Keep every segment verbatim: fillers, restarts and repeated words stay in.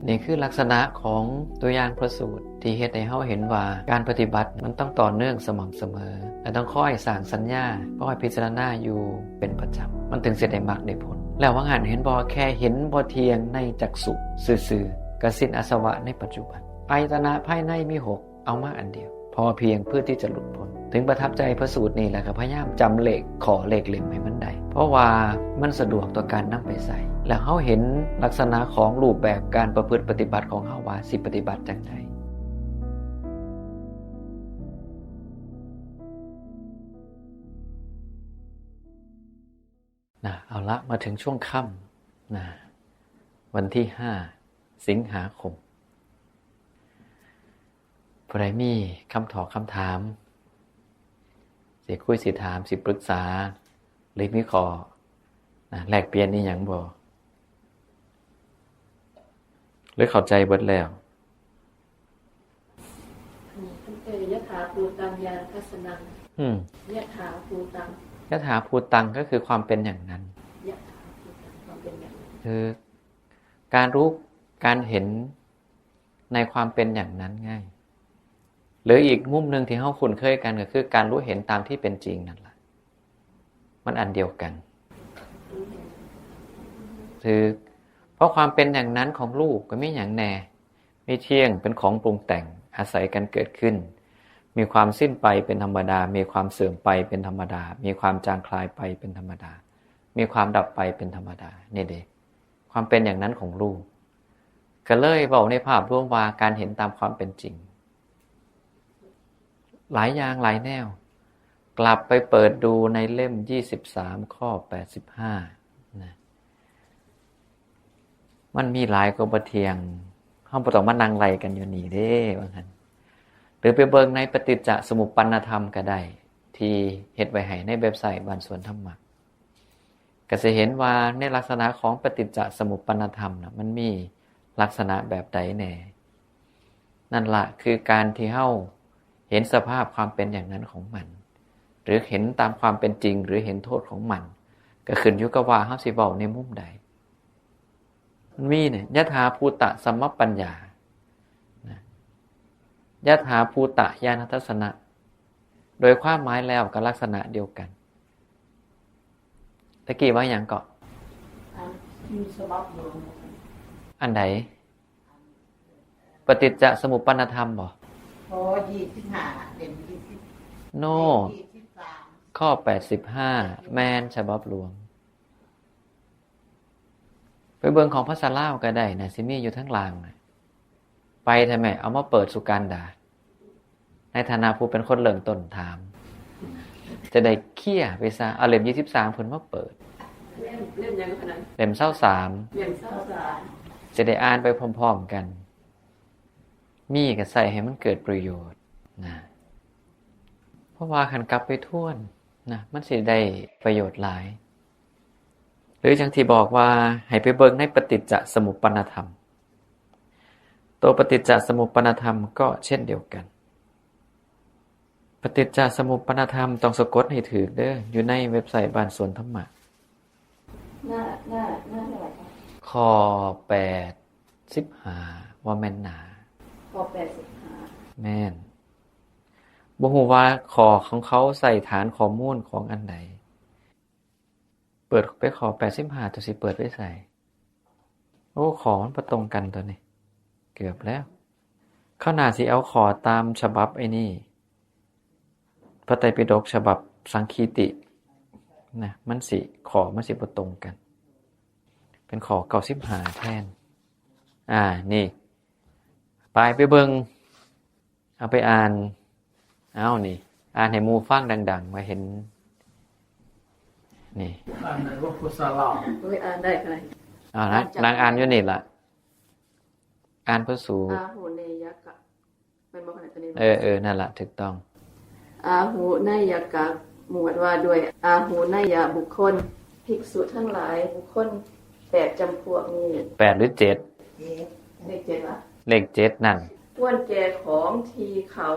นี่คือลักษณะของตัวอย่างพระสูตรที่เฮ็ดให้เฮาเห็นว่าการปฏิบัติมันต้องต่อเนื่องสม่ำเสมอ และต้องคอยสร้างสัญญา คอยพิจารณาอยู่เป็นประจำ มันถึงสิได้มรรคได้ผล แล้วว่าหันเห็นบ่ แค่เห็นบ่เที่ยงในจักษุซื่อๆ ก็สิ้นอาสวะในปัจจุบัน อายตนะภายในมีหก เอามาอันเดียว พอเพียงเพื่อที่จะหลุดพ้น ถึงประทับใจพระสูตรนี้แล้วก็พยายามจำเลขข้อเลขเล่มให้มันได้ เพราะว่ามันสะดวกต่อการนำไปใช้ แล้วเฮาเห็นลักษณะของรูปแบบการประพฤติปฏิบัติของเฮาว่าสิปฏิบัติจั่งใด นะ เอาละ มาถึงช่วงค่ำนะ วันที่ห้า สิงหาคม ผู้ใดมีคำถามคำถาม สิคุยสิถาม สิปรึกษา หรือมีข้อนะแลกเปลี่ยนอีหยังบ่ หรือเข้าใจเบิดแล้ว อันนี้เพิ่นเอ่ย ยะถาภูตัง ญาณทัสสะนัง อืม ยะถาภูตัง ยะถาภูตังก็คือความเป็นอย่างนั้น ยะถาภูตัง ความเป็นอย่างนั้น คือการรู้การเห็นในความเป็นอย่างนั้นไง หรืออีกมุมหนึ่งที่เฮาคุ้นเคยกันก็คือการรู้เห็นตามที่เป็นจริงนั่นแหละ มันอันเดียวกัน คือเพราะความเป็นอย่างนั้นของรูปก็มีหยังแน่ มีเที่ยง เป็นของปรุงแต่ง อาศัยกันเกิดขึ้น มีความสิ้นไปเป็นธรรมดา มีความเสื่อมไปเป็นธรรมดา มีความจางคลายไปเป็นธรรมดา มีความดับไปเป็นธรรมดา นี่เด้ ความเป็นอย่างนั้นของรูป ก็เลยเว้าในภาพรวมว่าการเห็นตามความเป็นจริง หลายอย่างหลายแนว กลับไปเปิดดูในเล่มยี่สิบสาม ข้อแปดสิบห้า นะ มันมีหลายกว่าบ่เที่ยง เฮาบ่ต้องมานั่งไล่กันอยู่นี่เด้ ว่าหั่น หรือไปเบิ่งในปฏิจจสมุปปนธรรมก็ได้ ที่เฮ็ดไว้ให้ในเว็บไซต์บ้านสวนธรรมะ ก็สิเห็นว่าในลักษณะของปฏิจจสมุปปนธรรมน่ะ มันมีลักษณะแบบใดแน่ นั่นละคือการที่เฮาเห็นสภาพความเป็นอย่างนั้นของมัน หรือเห็นตามความเป็นจริง หรือเห็นโทษของมัน ก็ขึ้นอยู่กับว่าเฮาสิเว้าในมุมใด มันมีเนี่ย ยะถาภูตะสัมมปัญญา นะ ยะถาภูตะญาณทัสสนะ โดยความหมายแล้วก็ลักษณะเดียวกัน ตะกี้ว่าหยังเกาะ อันที่ฉบับหลวง อันใด ปฏิจจสมุปปนธรรมบ่ ข้อยี่สิบห้า เป็นยี่สิบ โน่ ยี่สิบสาม ข้อแปดสิบห้า แม่นฉบับหลวง ไปเบิ่งของภาษาลาวก็ได้นะ สิมีอยู่ทั้งล่างนะ ไปทำไม เอามาเปิดสู่กันดา ในฐานะผู้เป็นคนเริ่มต้นถาม จะได้เคลียร์ไปซะ เอาเล่มยี่สิบสามเพิ่นมาเปิด เล่มเล่มหยังขนาด เล่มซาวสาม เล่มซาวสาม จะได้อ่านไปพร้อมๆกัน มีก็ใส่ให้มันเกิดประโยชน์นะ เพราะว่าคันกลับไปทวนนะ มันสิได้ประโยชน์หลาย หรือจั่งที่บอกว่าให้ไปเบิ่งในปฏิจจสมุปปนธรรม ตัวปฏิจจสมุปปนธรรมก็เช่นเดียวกัน ปฏิจจสมุปปนธรรมต้องสะกดให้ถืกเด้อ อยู่ในเว็บไซต์บ้านสวนธรรมะ หน้าหน้าหน้าเท่าไหร่คะ ข้อแปดสิบห้า ว่าแม่นหนา ข้อแปดสิบห้า แม่น บ่ฮู้ว่าข้อของเขาใส่ฐานข้อมูลของอันใด เปิดไปข้อแปดสิบห้า ตัวสิเปิดไปใส่ โอ้ ข้อมันบ่ตรงกันตัวนี้ เกือบแล้ว เขาน่าสิเอาข้อตามฉบับไอ้นี่ พระไตรปิฎกฉบับสังคีตินะ มันสิ ข้อมันสิบ่ตรงกัน เป็นข้อเก้าสิบห้าแทน อ่า นี่ ไป ไปเบิ่ง เอาไปอ่าน เอานี่ อ่านให้หมู่ฟังดังๆ ว่าเห็น นี่ อ่านในว่ากุศลา โอ้ย อ่านได้ขนาด เอานะ นางอ่านอยู่นี่ล่ะ อ่านพระสูตร อาหูเนยยะกะ เป็นบอกขนาดตัวนี้ เออ เออ นั่นละ ถูกต้อง อาหูเนยยะกะ หมวดว่าด้วยอาหูเนยยะบุคคล ภิกษุทั้งหลาย บุคคลแปดจำพวกนี้ แปดหรือเจ็ด เจ็ด เลขเจ็ดละ เลขเจ็ดนั่น ควรแก่ของที่เขา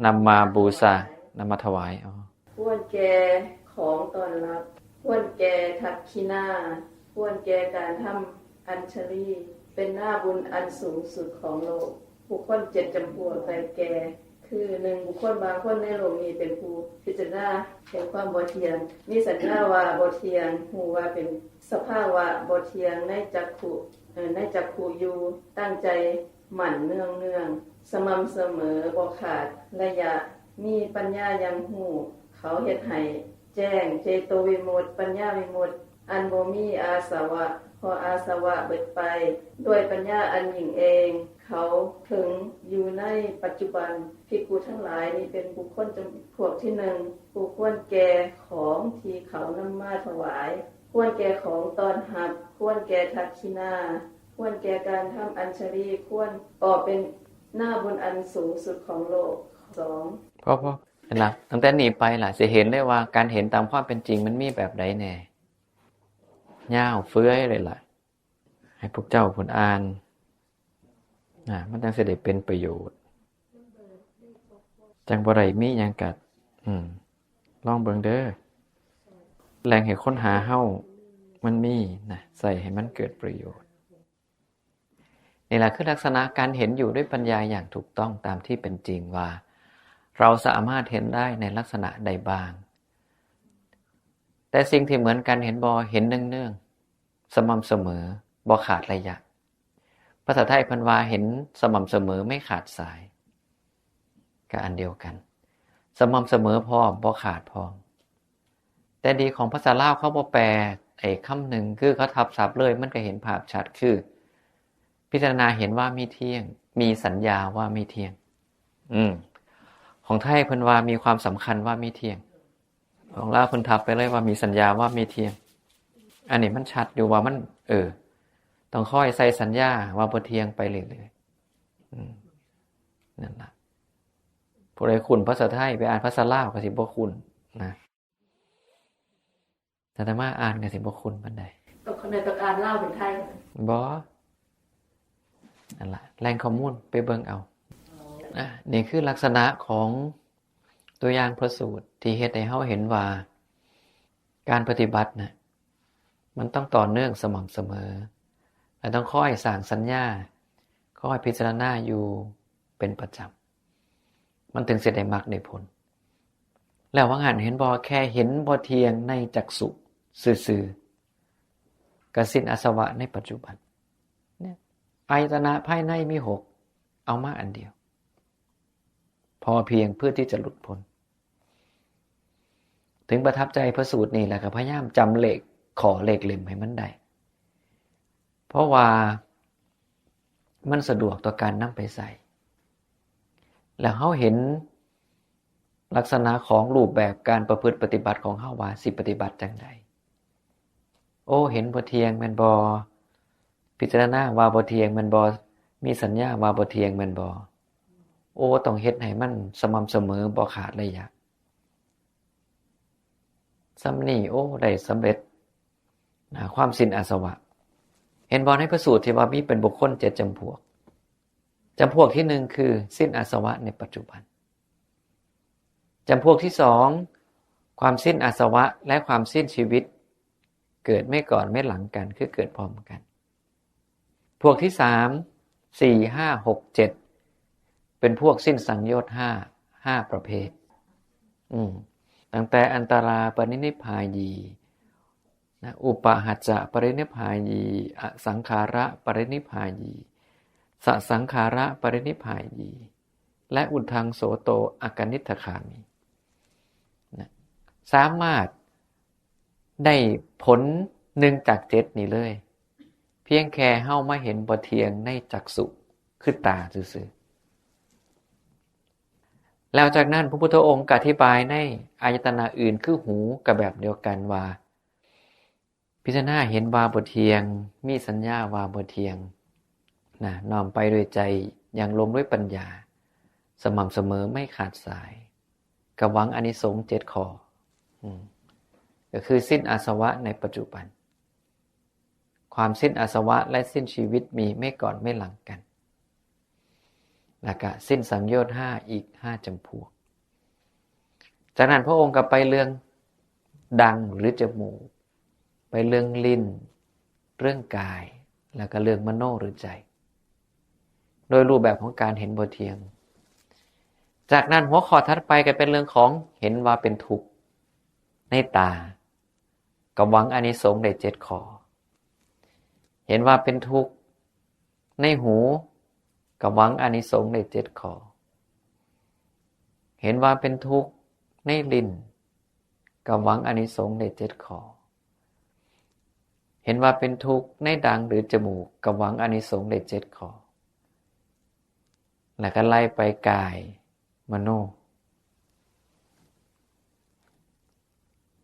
นำมาบูชา นำมาถวาย อ๋อ ควรแก่ของต้อนรับ ควรแก่ทักขิณา ควรแก่การทำอัญชลี เป็นหน้าบุญอันสูงสุดของโลก บุคคลเจ็ดจำพวกได้แก่ คือ หนึ่ง บุคคลบางคนในโลกนี้เป็นผู้พิจารณาเห็นความบ่เที่ยง มีสัญญาว่าบ่เที่ยง ฮู้ว่าเป็นสภาวะบ่เที่ยงในจักขุ เอ่อ ในจักขุอยู่ ตั้งใจมั่นเนืองเนือง สม่ำเสมอ บ่ขาดระยะ มีปัญญายังฮู้ เขาเฮ็ดให้แจ้ง เจโตวิมุตติ ปัญญาวิมุตติ อันบ่มีอาสวะ เพราะอาสวะเบิดไป ด้วยปัญญาอันยิ่งเอง เขาถึงอยู่ในปัจจุบัน ภิกขุทั้งหลาย นี้เป็นบุคคลจำพวกที่หนึ่ง ผู้ควรแก่ของที่เขานำมาถวาย ควรแก่ของต้อนรับ ควรแก่ทักขิณา ควรแก่การทำอัญชลี ควร ก็เป็นหน้าบุญอันสูงสุดของโลก สอง พอพอ นั่นล่ะ ตั้งแต่นี้ไปล่ะ สิเห็นได้ว่าการเห็นตามความเป็นจริงมันมีแบบใดแน่ ยาวเฟือยเลยล่ะ ให้พวกเจ้าเพิ่นอ่าน อ่า มันจั่งสิได้เป็นประโยชน์ จั่งบ่ได้มีหยังกัด อืม ลองเบิ่งเด้อ แหล่งให้ค้นหาเฮามันมีนะ ใส่ให้มันเกิดประโยชน์ นี่แหละคือลักษณะการเห็นอยู่ด้วยปัญญาอย่างถูกต้องตามที่เป็นจริงว่า เราสามารถเห็นได้ในลักษณะใดบ้าง แต่สิ่งที่เหมือนกันเห็นบ่ เห็นเนืองๆ สม่ำเสมอ บ่ขาดระยะ ภาษาไทยเพิ่นว่าเห็นสม่ำเสมอไม่ขาดสาย ก็อันเดียวกัน สม่ำเสมอพร้อม บ่ขาดพร้อม แต่ดีของภาษาลาวเขาบ่แปลไอ้คำหนึ่ง คือเขาทับศัพท์เลย มันก็เห็นภาพชัด คือ พิจารณาเห็นว่าไม่เที่ยง มีสัญญาว่าไม่เที่ยง อืม ของไทยเพิ่นว่ามีความสำคัญว่าไม่เที่ยง ของลาวเพิ่นทับไปเลยว่ามีสัญญาว่าไม่เที่ยง อันนี้มันชัดอยู่ว่ามัน เออ ต้องคอยใส่สัญญาว่าบ่เที่ยงไปเรื่อยๆ อืม นั่นล่ะ ผู้ใดคุ้นภาษาไทยไปอ่านภาษาลาวก็สิบ่คุ้นนะ แต่อาตมาอ่านก็สิบ่คุ้นปานใด ต้อง คนใดต้องอ่านลาวเป็นไทย บ่ นั่นล่ะ แหล่งข้อมูลไปเบิ่งเอา อ่ะ นี่คือลักษณะของตัวอย่างพระสูตรที่เฮ็ดให้เฮาเห็นว่า การปฏิบัติน่ะ มันต้องต่อเนื่องสม่ำเสมอ และต้องคอยสร้างสัญญา คอยพิจารณาอยู่เป็นประจำ มันถึงสิได้มรรคได้ผล แล้วว่าหันเห็นบ่ แค่เห็นบ่เที่ยงในจักษุซื่อๆ ก็สิ้นอาสวะในปัจจุบัน เนี่ย อายตนะภายในมีหก เอามาอันเดียว พอเพียงเพื่อที่จะหลุดพ้น ถึงประทับใจพระสูตรนี่แหละ ก็พยายามจำเลขข้อเลขเล่มให้มันได้ เพราะว่ามันสะดวกต่อการนำไปใช้ แล้วเฮาเห็นลักษณะของรูปแบบการประพฤติปฏิบัติของเฮาว่าสิปฏิบัติจั่งใด โอ้ เห็นบ่เที่ยงแม่นบ่ พิจารณาว่าบ่เที่ยงแม่นบ่ มีสัญญาว่าบ่เที่ยงแม่นบ่ โอ้ ต้องเฮ็ดให้มันสม่ำเสมอ บ่ขาดระยะ ส่ำนี้ โอ้ ได้สำเร็จ นะ ความสิ้นอาสวะ เห็นบ่ ในพระสูตรที่ว่ามีเป็นบุคคลเจ็ดจำพวก จำพวกที่หนึ่งคือสิ้นอาสวะในปัจจุบัน จำพวกที่สอง ความสิ้นอาสวะและความสิ้นชีวิต เกิดไม่ก่อนไม่หลังกัน คือเกิดพร้อมกัน พวกที่สาม สี่ ห้า หก เจ็ด เป็นพวกสิ้นสังโยชน์ห้า ห้าประเภท อืม ตั้งแต่อันตราปรินิพพายี นะ อุปาหัจจะปรินิพพายี อสังขาระปรินิพพายี สสังขาระปรินิพพายี และอุทธังโสโต อกนิฏฐคามี นะ สามารถได้ผลหนึ่งจากเจ็ดนี้เลย เพียงแค่เฮามาเห็นบ่เที่ยงในจักษุ คือตาซื่อๆ แล้วจากนั้นพระพุทธองค์ก็อธิบายในอายตนะอื่นคือหูก็แบบเดียวกันว่า พิจารณาเห็นว่าบ่เที่ยง มีสัญญาว่าบ่เที่ยง นะ น้อมไปด้วยใจอย่างรวมด้วยปัญญา สม่ำเสมอไม่ขาดสาย ก็หวังอานิสงส์เจ็ดข้อ อืม ก็คือสิ้นอาสวะในปัจจุบัน ความสิ้นอาสวะและสิ้นชีวิตมีไม่ก่อนไม่หลังกัน แล้วก็สิ้นสังโยชน์ห้าอีกห้าจำพวก จากนั้นพระองค์ก็ไปเรื่องดังหรือจมูก ไปเรื่องลิ้น เรื่องกาย แล้วก็เรื่องมโนหรือใจ โดยรูปแบบของการเห็นบ่เที่ยง จากนั้นหัวข้อถัดไปก็เป็นเรื่องของเห็นว่าเป็นทุกข์ในตา ก็หวังอานิสงส์ได้เจ็ดข้อ เห็นว่าเป็นทุกข์ในหู ก็หวังอานิสงส์ได้เจ็ดข้อ เห็นว่าเป็นทุกข์ในลิ้น ก็หวังอานิสงส์ได้เจ็ดข้อ เห็นว่าเป็นทุกข์ในดังหรือจมูก ก็หวังอานิสงส์ได้เจ็ดข้อ แล้วก็ไล่ไปกาย มโน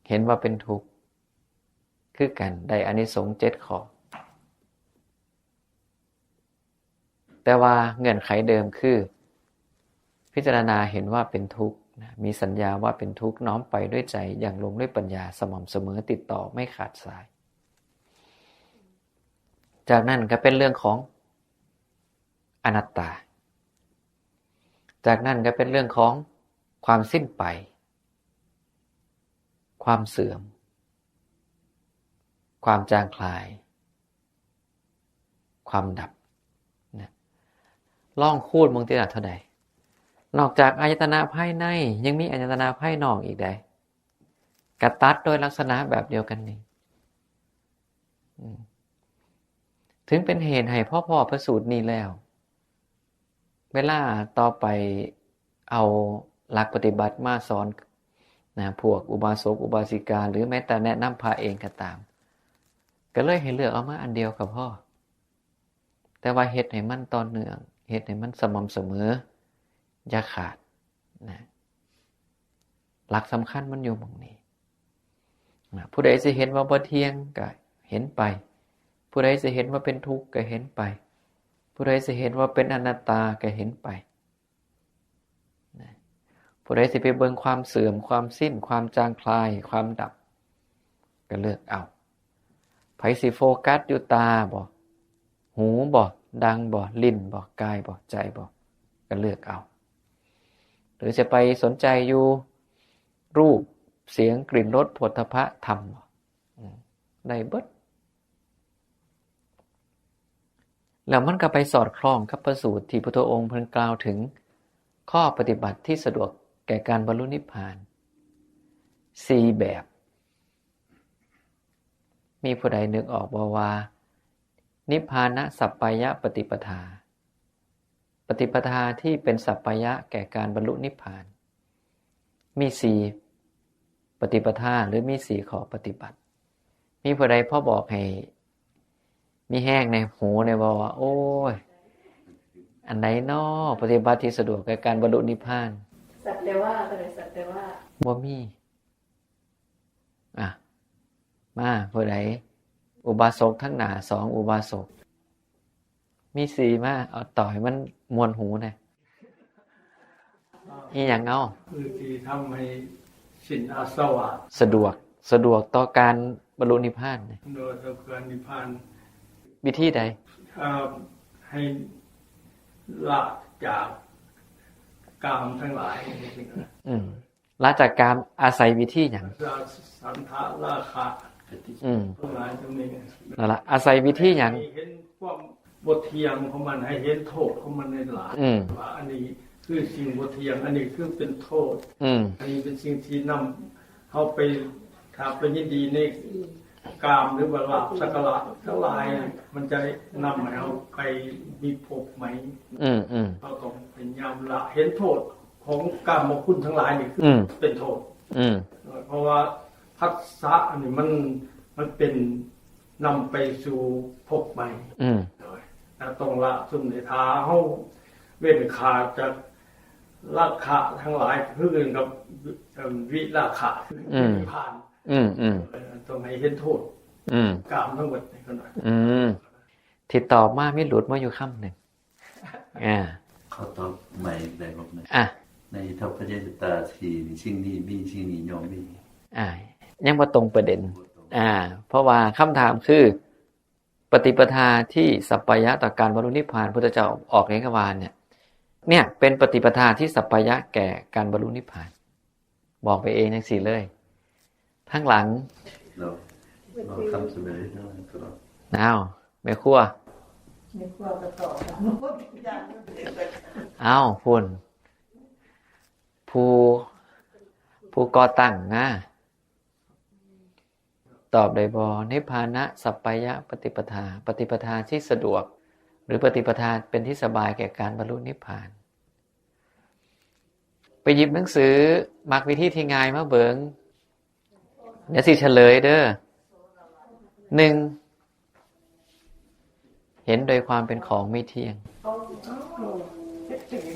เห็นว่าเป็นทุกข์คือกัน ได้อานิสงส์เจ็ดข้อ แต่ว่าเงื่อนไขเดิมคือ พิจารณาเห็นว่าเป็นทุกข์นะ มีสัญญาว่าเป็นทุกข์ น้อมไปด้วยใจ อย่างลงด้วยปัญญา สม่ำเสมอ ติดต่อ ไม่ขาดสาย จากนั้นก็เป็นเรื่องของอนัตตา จากนั้นก็เป็นเรื่องของความสิ้นไป ความเสื่อม ความจางคลาย ความดับนะ ลองคูณเบิ่งติล่ะเท่าใด นอกจากอายตนะภายใน ยังมีอายตนะภายนอกอีกใด กระตัดโดยลักษณะแบบเดียวกันนี่ อืม ถึงเป็นเหตุให้พ่อพ่อพระสูตรนี้แล้ว เวลาต่อไปเอาหลักปฏิบัติมาสอนนะ พวกอุบาสกอุบาสิกา หรือแม้แต่แนะนำพระเองก็ตาม ก็เลยให้เลือกเอามาอันเดียวกับพ่อ แต่ว่าเฮ็ดให้มันต่อเนื่อง เฮ็ดให้มันสม่ำเสมอ อย่าขาดนะ หลักสำคัญมันอยู่หม่องนี้นะ ผู้ใดสิเห็นว่าบ่เที่ยงก็เห็นไป ผู้ใดสิเห็นว่าเป็นทุกข์ก็เห็นไป ผู้ใดสิเห็นว่าเป็นอนัตตาก็เห็นไปนะ ผู้ใดสิไปเบิ่งความเสื่อม ความสิ้น ความจางคลาย ความดับ ก็เลือกเอา ไผสิโฟกัสอยู่ตาบ่ หูบ่ ดังบ่ ลิ้นบ่ กายบ่ ใจบ่ ก็เลือกเอา หรือจะไปสนใจอยู่รูป เสียง กลิ่น รส โผฏฐัพพะ ธรรมบ่ อืม ได้เบิด แล้วมันก็ไปสอดคล้องกับพระสูตรที่พุทธองค์เพิ่นกล่าวถึง ข้อปฏิบัติที่สะดวกแก่การบรรลุนิพพาน สี่แบบ มีผู้ใดนึกออกบ่ว่า นิพพานะสัปปายะปฏิปทา ปฏิปทาที่เป็นสัปปายะแก่การบรรลุนิพพาน มีสี่ปฏิปทา หรือมีสี่ข้อปฏิบัติ มีผู้ใดพอบอกให้มีแฮงในหูในบ่ว่า โอ้ย อันใดน้อปฏิบัติที่สะดวกแก่การบรรลุนิพพาน สักแต่ว่าอะไรสักแต่ว่า บ่มี อ่ะ มาผู้ใด อุบาสกทั้งหน้าสองอุบาสก มีสี่มา เอาต่อให้มันมวนหูแหน่ อีหยังเอา คือที่ทำให้สิ้นอาสวะ สะดวก สะดวกต่อการบรรลุนิพพานเนี่ย โดยเกินนิพพาน วิธีใด เอ่อให้ละจากกามทั้งหลาย อืม ละจากกามอาศัยวิธีหยัง ละสันทะราคะ อืม ทั้งหลายตรงนี้ นั่นละ อาศัยวิธีหยัง เห็นความบ่เที่ยงของมัน ให้เห็นโทษของมันในหลาย อืม ว่าอันนี้คือสิ่งบ่เที่ยง อันนี้คือเป็นโทษ อืม อันนี้เป็นสิ่งที่นำเขาไปถ้าไปยินดีในกามหรือว่าลาภสักการะทั้งหลาย มันจะนำให้เราไปมีภพใหม่ อืมอืม เราต้องพยายามละเห็นโทษของกามคุณทั้งหลายนี่คือ อืม เป็นโทษ อืม เพราะว่าผัสสะอันนี้มันมันเป็นนำไปสู่ภพใหม่ อืม แต่ต้องละซุ่มในทาเฮาเว้นขาดจากราคะทั้งหลายคือกันกับเอิ่มวิราคะคือ อืม นิพพาน อืมอืม เอ่อต้องให้เห็นโทษ อืม กามทั้งหมดนี่ขนาด อืม ที่ตอบมามีหลุดมาอยู่คำหนึ่ง อ่า เขาตอบใหม่ได้บอกนะ อ่ะ ในทัพพระเยซูตาสีสิ่งนี้มีสิ่งนี้ย่อมมี อ่า ยังบ่ตรงประเด็น อ่า เพราะว่าคำถามคือ ปฏิปทาที่สัปปายะต่อการบรรลุนิพพานพุทธเจ้าออกเอกวานเนี่ย เนี่ยเป็นปฏิปทาที่สัปปายะแก่การบรรลุนิพพาน บอกไปเองจังซี่เลย ทั้งหลัง เราเราทำเสนอเท่านั้นตลอด อ้าวแม่ครัว อ้าว พุ่น ผู้ ผู้ก่อตั้งนะ ตอบได้บ่ นิพพานะสัปปายะปฏิปทา ปฏิปทาที่สะดวก หรือปฏิปทาเป็นที่สบายแก่การบรรลุนิพพาน ไปหยิบหนังสือ มักวิธีที่ง่ายมาเบิ่ง เดี๋ยวสิเฉลยเด้อ หนึ่ง เห็นโดยความเป็นของไม่เที่ยง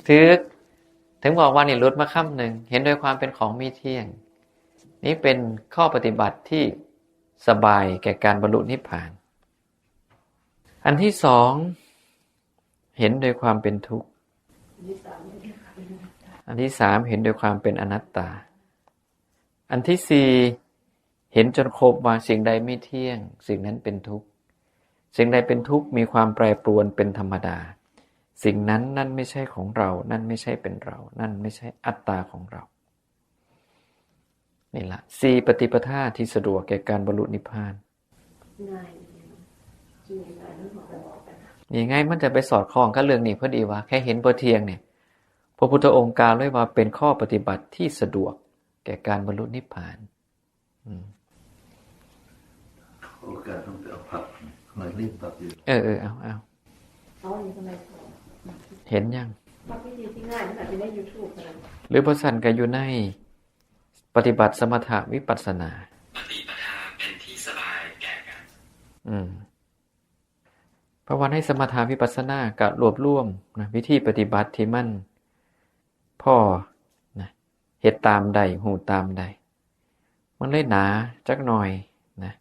ถือ ถึงบอกว่านี่หลุดมาคำหนึ่ง เห็นโดยความเป็นของไม่เที่ยง นี่เป็นข้อปฏิบัติที่สบายแก่การบรรลุนิพพาน อันที่สอง เห็นโดยความเป็นทุกข์ อันที่สาม เห็นโดยความเป็นอนัตตา อันที่สี่ เห็นจนครบว่าสิ่งใดไม่เที่ยง สิ่งนั้นเป็นทุกข์ สิ่งใดเป็นทุกข์มีความแปรปรวนเป็นธรรมดา สิ่งนั้นนั่นไม่ใช่ของเรา นั่นไม่ใช่เป็นเรา นั่นไม่ใช่อัตตาของเรา นี่ละ สี่ ปฏิปทาที่สะดวกแก่การบรรลุนิพพาน ง่าย นี่ไง มันจะไปสอดคล้องกับเรื่องนี้พอดีว่า แค่เห็นบ่เที่ยงเนี่ย พระพุทธองค์กล่าวเลยว่าเป็นข้อปฏิบัติที่สะดวกแก่การบรรลุนิพพาน อืม โอกาสต้องไปเอาผักหน่อย รีบผักอยู่ เออ เออ เอา เอา เอา นี่ทำไม เห็นยัง ผักวิธีที่ง่ายขนาดที่ใน YouTube ขนาดนั้น หรือบ่ซั้นก็อยู่ในปฏิบัติสมถะวิปัสสนา ปฏิปทาเป็นที่สบายแก่กัน อืม เพราะว่าในสมถะวิปัสสนาก็รวบรวมนะ วิธีปฏิบัติที่มันพอนะ เฮ็ดตามได้ ฮู้ตามได้ มันเลยหนาจักหน่อยนะ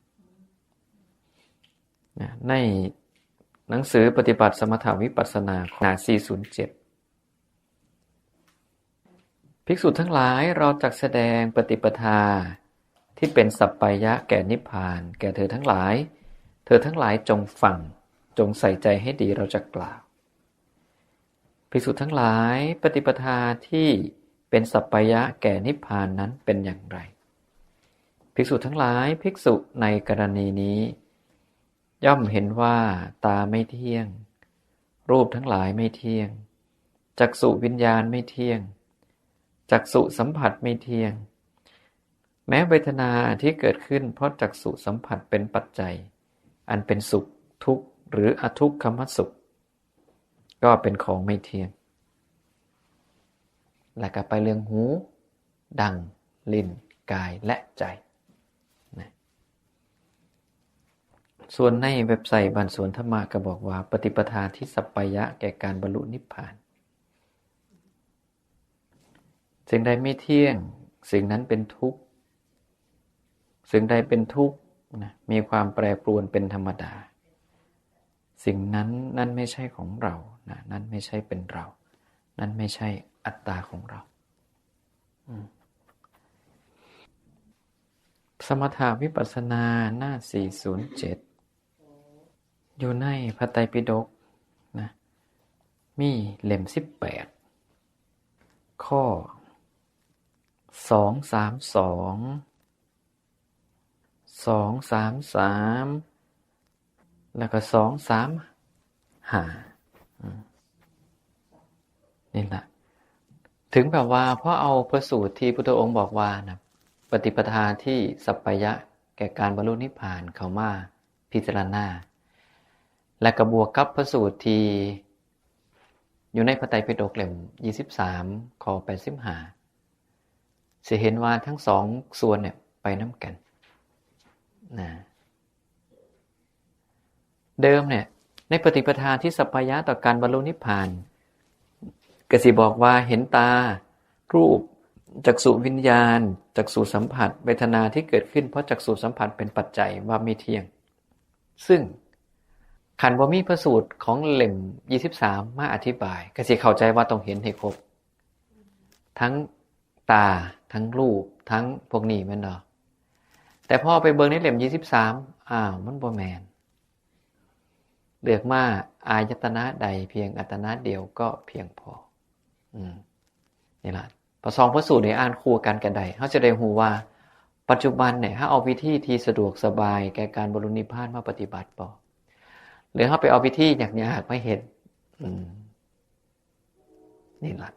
นะ ในหนังสือปฏิบัติสมถะวิปัสสนา หน้า สี่ศูนย์เจ็ด ภิกษุทั้งหลาย เราจักแสดงปฏิปทาที่เป็นสัปปายะแก่นิพพาน แก่เธอทั้งหลาย เธอทั้งหลายจงฟัง จงใส่ใจให้ดี เราจักกล่าว ภิกษุทั้งหลาย ปฏิปทาที่เป็นสัปปายะแก่นิพพานนั้นเป็นอย่างไร ภิกษุทั้งหลาย ภิกษุในกรณีนี้ ย่อมเห็นว่าตาไม่เที่ยง รูปทั้งหลายไม่เที่ยง จักษุวิญญาณไม่เที่ยง จักษุสัมผัสไม่เที่ยง แม้เวทนาที่เกิดขึ้นเพราะจักษุสัมผัสเป็นปัจจัย อันเป็นสุขทุกข์หรืออทุกขมสุข ก็เป็นของไม่เที่ยง และก็ไปเรื่องหู ดัง ลิ้น กาย และใจนะ ส่วนในเว็บไซต์บ้านสวนธรรมะก็บอกว่า ปฏิปทาที่สัปปายะแก่การบรรลุนิพพาน สิ่งใดไม่เที่ยง สิ่งนั้นเป็นทุกข์ สิ่งใดเป็นทุกข์นะ มีความแปรปรวนเป็นธรรมดา สิ่งนั้น นั่นไม่ใช่ของเรานะ นั่นไม่ใช่เป็นเรา นั่นไม่ใช่อัตตาของเรา อืม สมถะวิปัสสนา หน้า สี่ศูนย์เจ็ด อยู่ในพระไตรปิฎกนะ มีเล่ม สิบแปด ข้อ สองสามสอง สองสามสาม แล้วก็ สองสามห้า อืม นี่แหละ ถึงแบบว่าพอเอาพระสูตรที่พุทธองค์บอกว่านะ ปฏิปทาที่สัปปายะแก่การบรรลุนิพพานเข้ามาพิจารณา และก็บวกกับพระสูตรที่อยู่ในพระไตรปิฎกเล่ม ยี่สิบสาม ข้อ แปดสิบห้า สิเห็นว่าทั้งสองส่วนเนี่ยไปนำกันนะ เดิมเนี่ย ในปฏิปทาที่สัปปายะต่อการบรรลุนิพพาน ก็สิบอกว่าเห็นตา รูป จักษุวิญญาณ จักษุสัมผัส เวทนาที่เกิดขึ้นเพราะจักษุสัมผัสเป็นปัจจัยว่าไม่เที่ยง ซึ่งคันบ่มีพระสูตรของเล่ม ยี่สิบสาม มาอธิบาย ก็สิเข้าใจว่าต้องเห็นให้ครบ ทั้งตา ทั้งรูป ทั้งพวกนี้แม่นบ่ แต่พอไปเบิ่งในเล่ม ยี่สิบสาม อ้าว มันบ่แม่น เลือกมาอายตนะใดเพียงอายตนะเดียวก็เพียงพอ อืม นี่ล่ะ พระสองพระสูตรนี่อ่านคู่กันก็ได้ เฮาจะได้ฮู้ว่า ปัจจุบันเนี่ย เฮาเอาวิธีที่สะดวกสบายแก่การบรรลุนิพพานมาปฏิบัติบ่ หรือเฮาไปเอาวิธียากๆมาเฮ็ด อืม นี่ล่ะ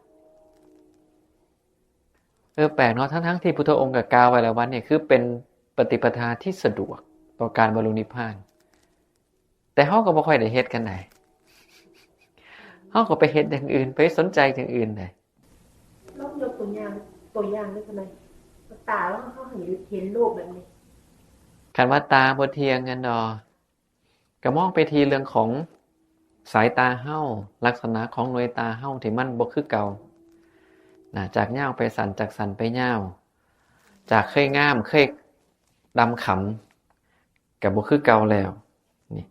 เออ แปลกเนาะ ทั้งๆที่พุทธองค์ก็กล่าวไว้แล้วว่านี่คือเป็นปฏิปทาที่สะดวกต่อการบรรลุนิพพาน แต่เฮาก็บ่ค่อยได้เฮ็ดกันได๋ เฮาก็ไปเฮ็ดอย่างอื่น ไปสนใจอย่างอื่นได๋ ลองยกตัวอย่าง ตัวอย่างได้ไหม ตาเฮาเห็น เห็นโลกแบบนี้ คันว่าตาบ่เที่ยงนั่นเนาะ ก็มองไปที่เรื่องของสายตาเฮา ลักษณะของหน่วยตาเฮาที่มันบ่คือเก่า นะ จากยาวไปสั้น จากสั้นไปยาว จากเคยงาม เคยดำขำ ก็บ่คือเก่าแล้ว นี่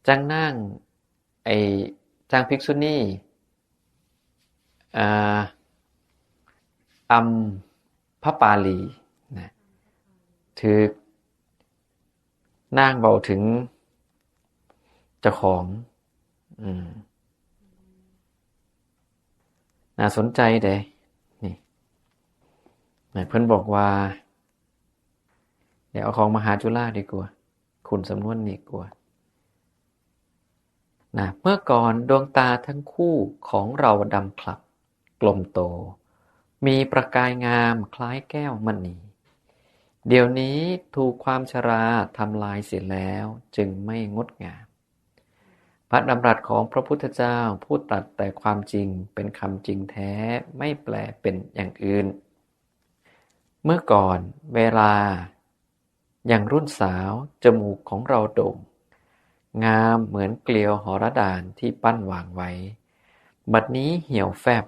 จั่งนาง ไอ้ จั่งภิกษุณี อ่า อัมพปาลี นะ ถืกนางเว้าถึงเจ้าของ อืม น่าสนใจเด้ นี่ นะ เพิ่นบอกว่า เดี๋ยวเอาของมหาจุฬาดีกว่า คุณสำนวนนี้กว่า นะ เมื่อก่อนดวงตาทั้งคู่ของเราดำคลับ กลมโต มีประกายงามคล้ายแก้วมณี เดี๋ยวนี้ถูกความชราทำลายเสียแล้ว จึงไม่งดงาม พระดำรัสของพระพุทธเจ้าผู้ตรัสแต่ความจริงเป็นคำจริงแท้ ไม่แปลเป็นอย่างอื่น เมื่อก่อนเวลายังรุ่นสาว จมูกของเราโด่ง งามเหมือนเกลียวหรดานที่ปั้นวางไว้ บัดนี้เหี่ยวแฟบ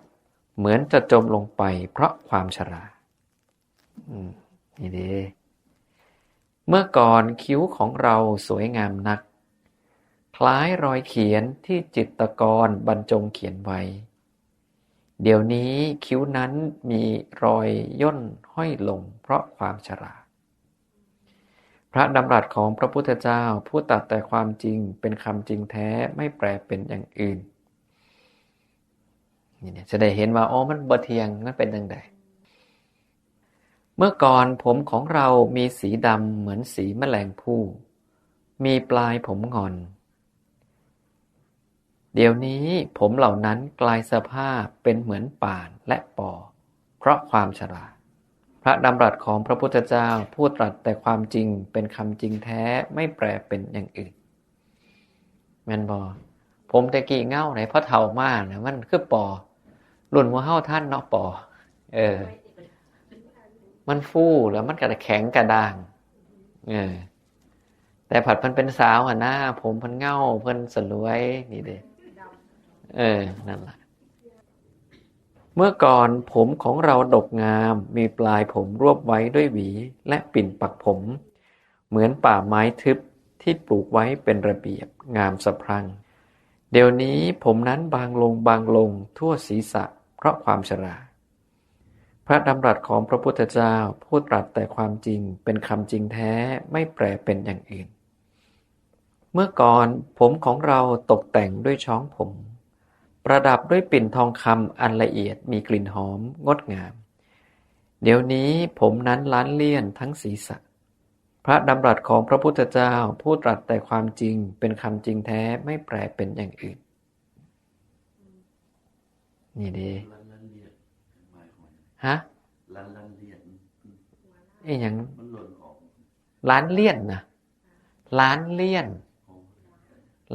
เหมือนจะจมลงไปเพราะความชรา อืม นี่เด้ เมื่อก่อนคิ้วของเราสวยงามนัก คล้ายรอยเขียนที่จิตรกรบรรจงเขียนไว้ เดี๋ยวนี้คิ้วนั้นมีรอยย่นห้อยลงเพราะความชรา พระดำรัสของพระพุทธเจ้าผู้ตรัสแต่ความจริงเป็นคำจริงแท้ ไม่แปลเป็นอย่างอื่น นี่เนี่ย จะได้เห็นว่า อ๋อ มันบ่เที่ยง มันเป็นจั่งใด เมื่อก่อนผมของเรามีสีดำเหมือนสีแมลงภู่ มีปลายผมงอน เดี๋ยวนี้ผมเหล่านั้นกลายสภาพเป็นเหมือนป่านและปอ เพราะความชรา พระดำรัสของพระพุทธเจ้าผู้ตรัสแต่ความจริงเป็นคำจริงแท้ ไม่แปลเป็นอย่างอื่น แม่นบ่ ผมแต่กี้เงาไหน พอเฒ่ามาเนี่ย มันคือปอ รุ่นหมู่เฮาทันเนาะปอ เออ มันฟูแล้วมันก็แข็งกระด้าง เออ แต่ผัดมันเป็นสาวหั่นนะ ผมเพิ่นเงา เพิ่นสลวย นี่เด้ เออ นั่นล่ะ เมื่อก่อนผมของเราดกงาม มีปลายผมรวบไว้ด้วยหวี และปิ่นปักผม เหมือนป่าไม้ทึบที่ปลูกไว้เป็นระเบียบงามสะพรั่ง เดี๋ยวนี้ผมนั้นบางลงบางลงทั่วศีรษะเพราะความชรา พระดำรัสของพระพุทธเจ้าผู้ตรัสแต่ความจริงเป็นคำจริงแท้ ไม่แปลเป็นอย่างอื่น เมื่อก่อนผมของเราตกแต่งด้วยช้องผม ประดับด้วยปิ่นทองคำอันละเอียดมีกลิ่นหอมงดงาม เดี๋ยวนี้ผมนั้นล้านเลี่ยนทั้งศีรษะ พระดำรัสของพระพุทธเจ้าผู้ตรัสแต่ความจริงเป็นคำจริงแท้ ไม่แปลเป็นอย่างอื่น นี่เด้ ล้านล้านเลียน หมายความว่า ฮะ ล้านล้านเลียน อีหยัง มันหล่นออก ล้านเลี่ยนนะ ล้านเลี่ยน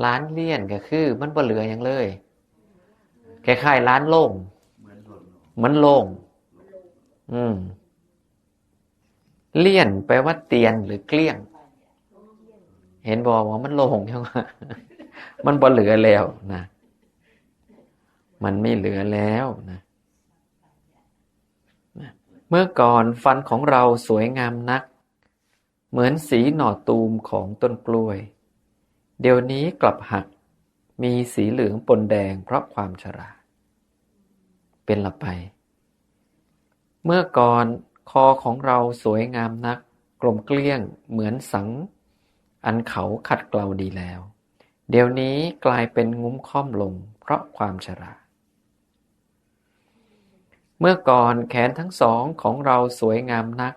ล้านเลี่ยนก็คือมันบ่เหลือหยังเลย คล้ายๆล้านโล่ง เหมือนหล่นออก เหมือนโล่ง อืม เลี่ยนแปลว่าเตียนหรือเกลี้ยง เห็นบ่ว่ามันโล่งจังวะ มันบ่เหลือแล้วนะ มันไม่เหลือแล้วนะ นะ เมื่อก่อนฟันของเราสวยงามนัก เหมือนสีหน่อตูมของต้นกล้วย เดี๋ยวนี้กลับหัก มีสีเหลืองปนแดงเพราะความชรา เป็นละไป เมื่อก่อนคอของเราสวยงามนัก กลมเกลี้ยงเหมือนสังอันเขาขัดเกลาดีแล้ว เดี๋ยวนี้กลายเป็นงุ้มค่อมลงเพราะความชรา เมื่อก่อนแขนทั้งสองของเราสวยงามนัก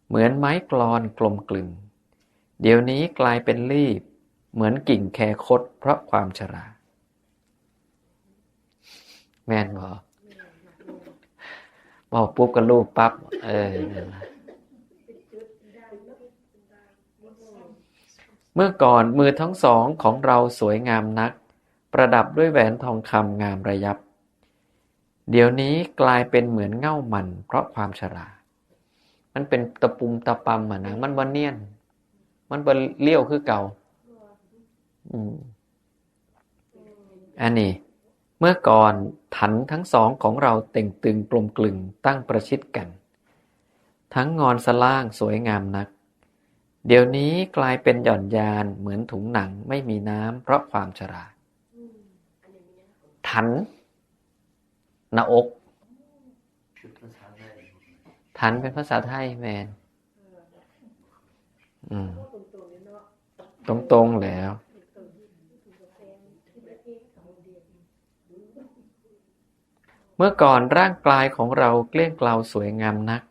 เหมือนไม้กลอนกลมกลึง เดี๋ยวนี้กลายเป็นลีบ เหมือนกิ่งแคคดเพราะความชรา แม่นบ่ บอกปุ๊บก็ลูบปั๊บ เออ นั่นล่ะ เมื่อก่อนมือทั้งสองของเราสวยงามนัก ประดับด้วยแหวนทองคำงามระยับ เดี๋ยวนี้กลายเป็นเหมือนเง่ามันเพราะความชรา มันเป็นตะปุ่มตะปำอะนะ มันบ่เนียน มันบ่เรียวคือเก่า อืม อันนี้ เมื่อก่อนถันทั้งสองของเราเต่งตึงกลมกลึงตั้งประชิดกัน ทั้งงอนสะล่างสวยงามนัก เดี๋ยวนี้กลายเป็นหย่อนยานเหมือนถุงหนังไม่มีน้ำเพราะความชรา ถัน หน้าอก ถันเป็นภาษาไทยแม่น อืม ตรงๆแล้ว เมื่อก่อนร่างกายของเราเกลี้ยงเกลาสวยงามนัก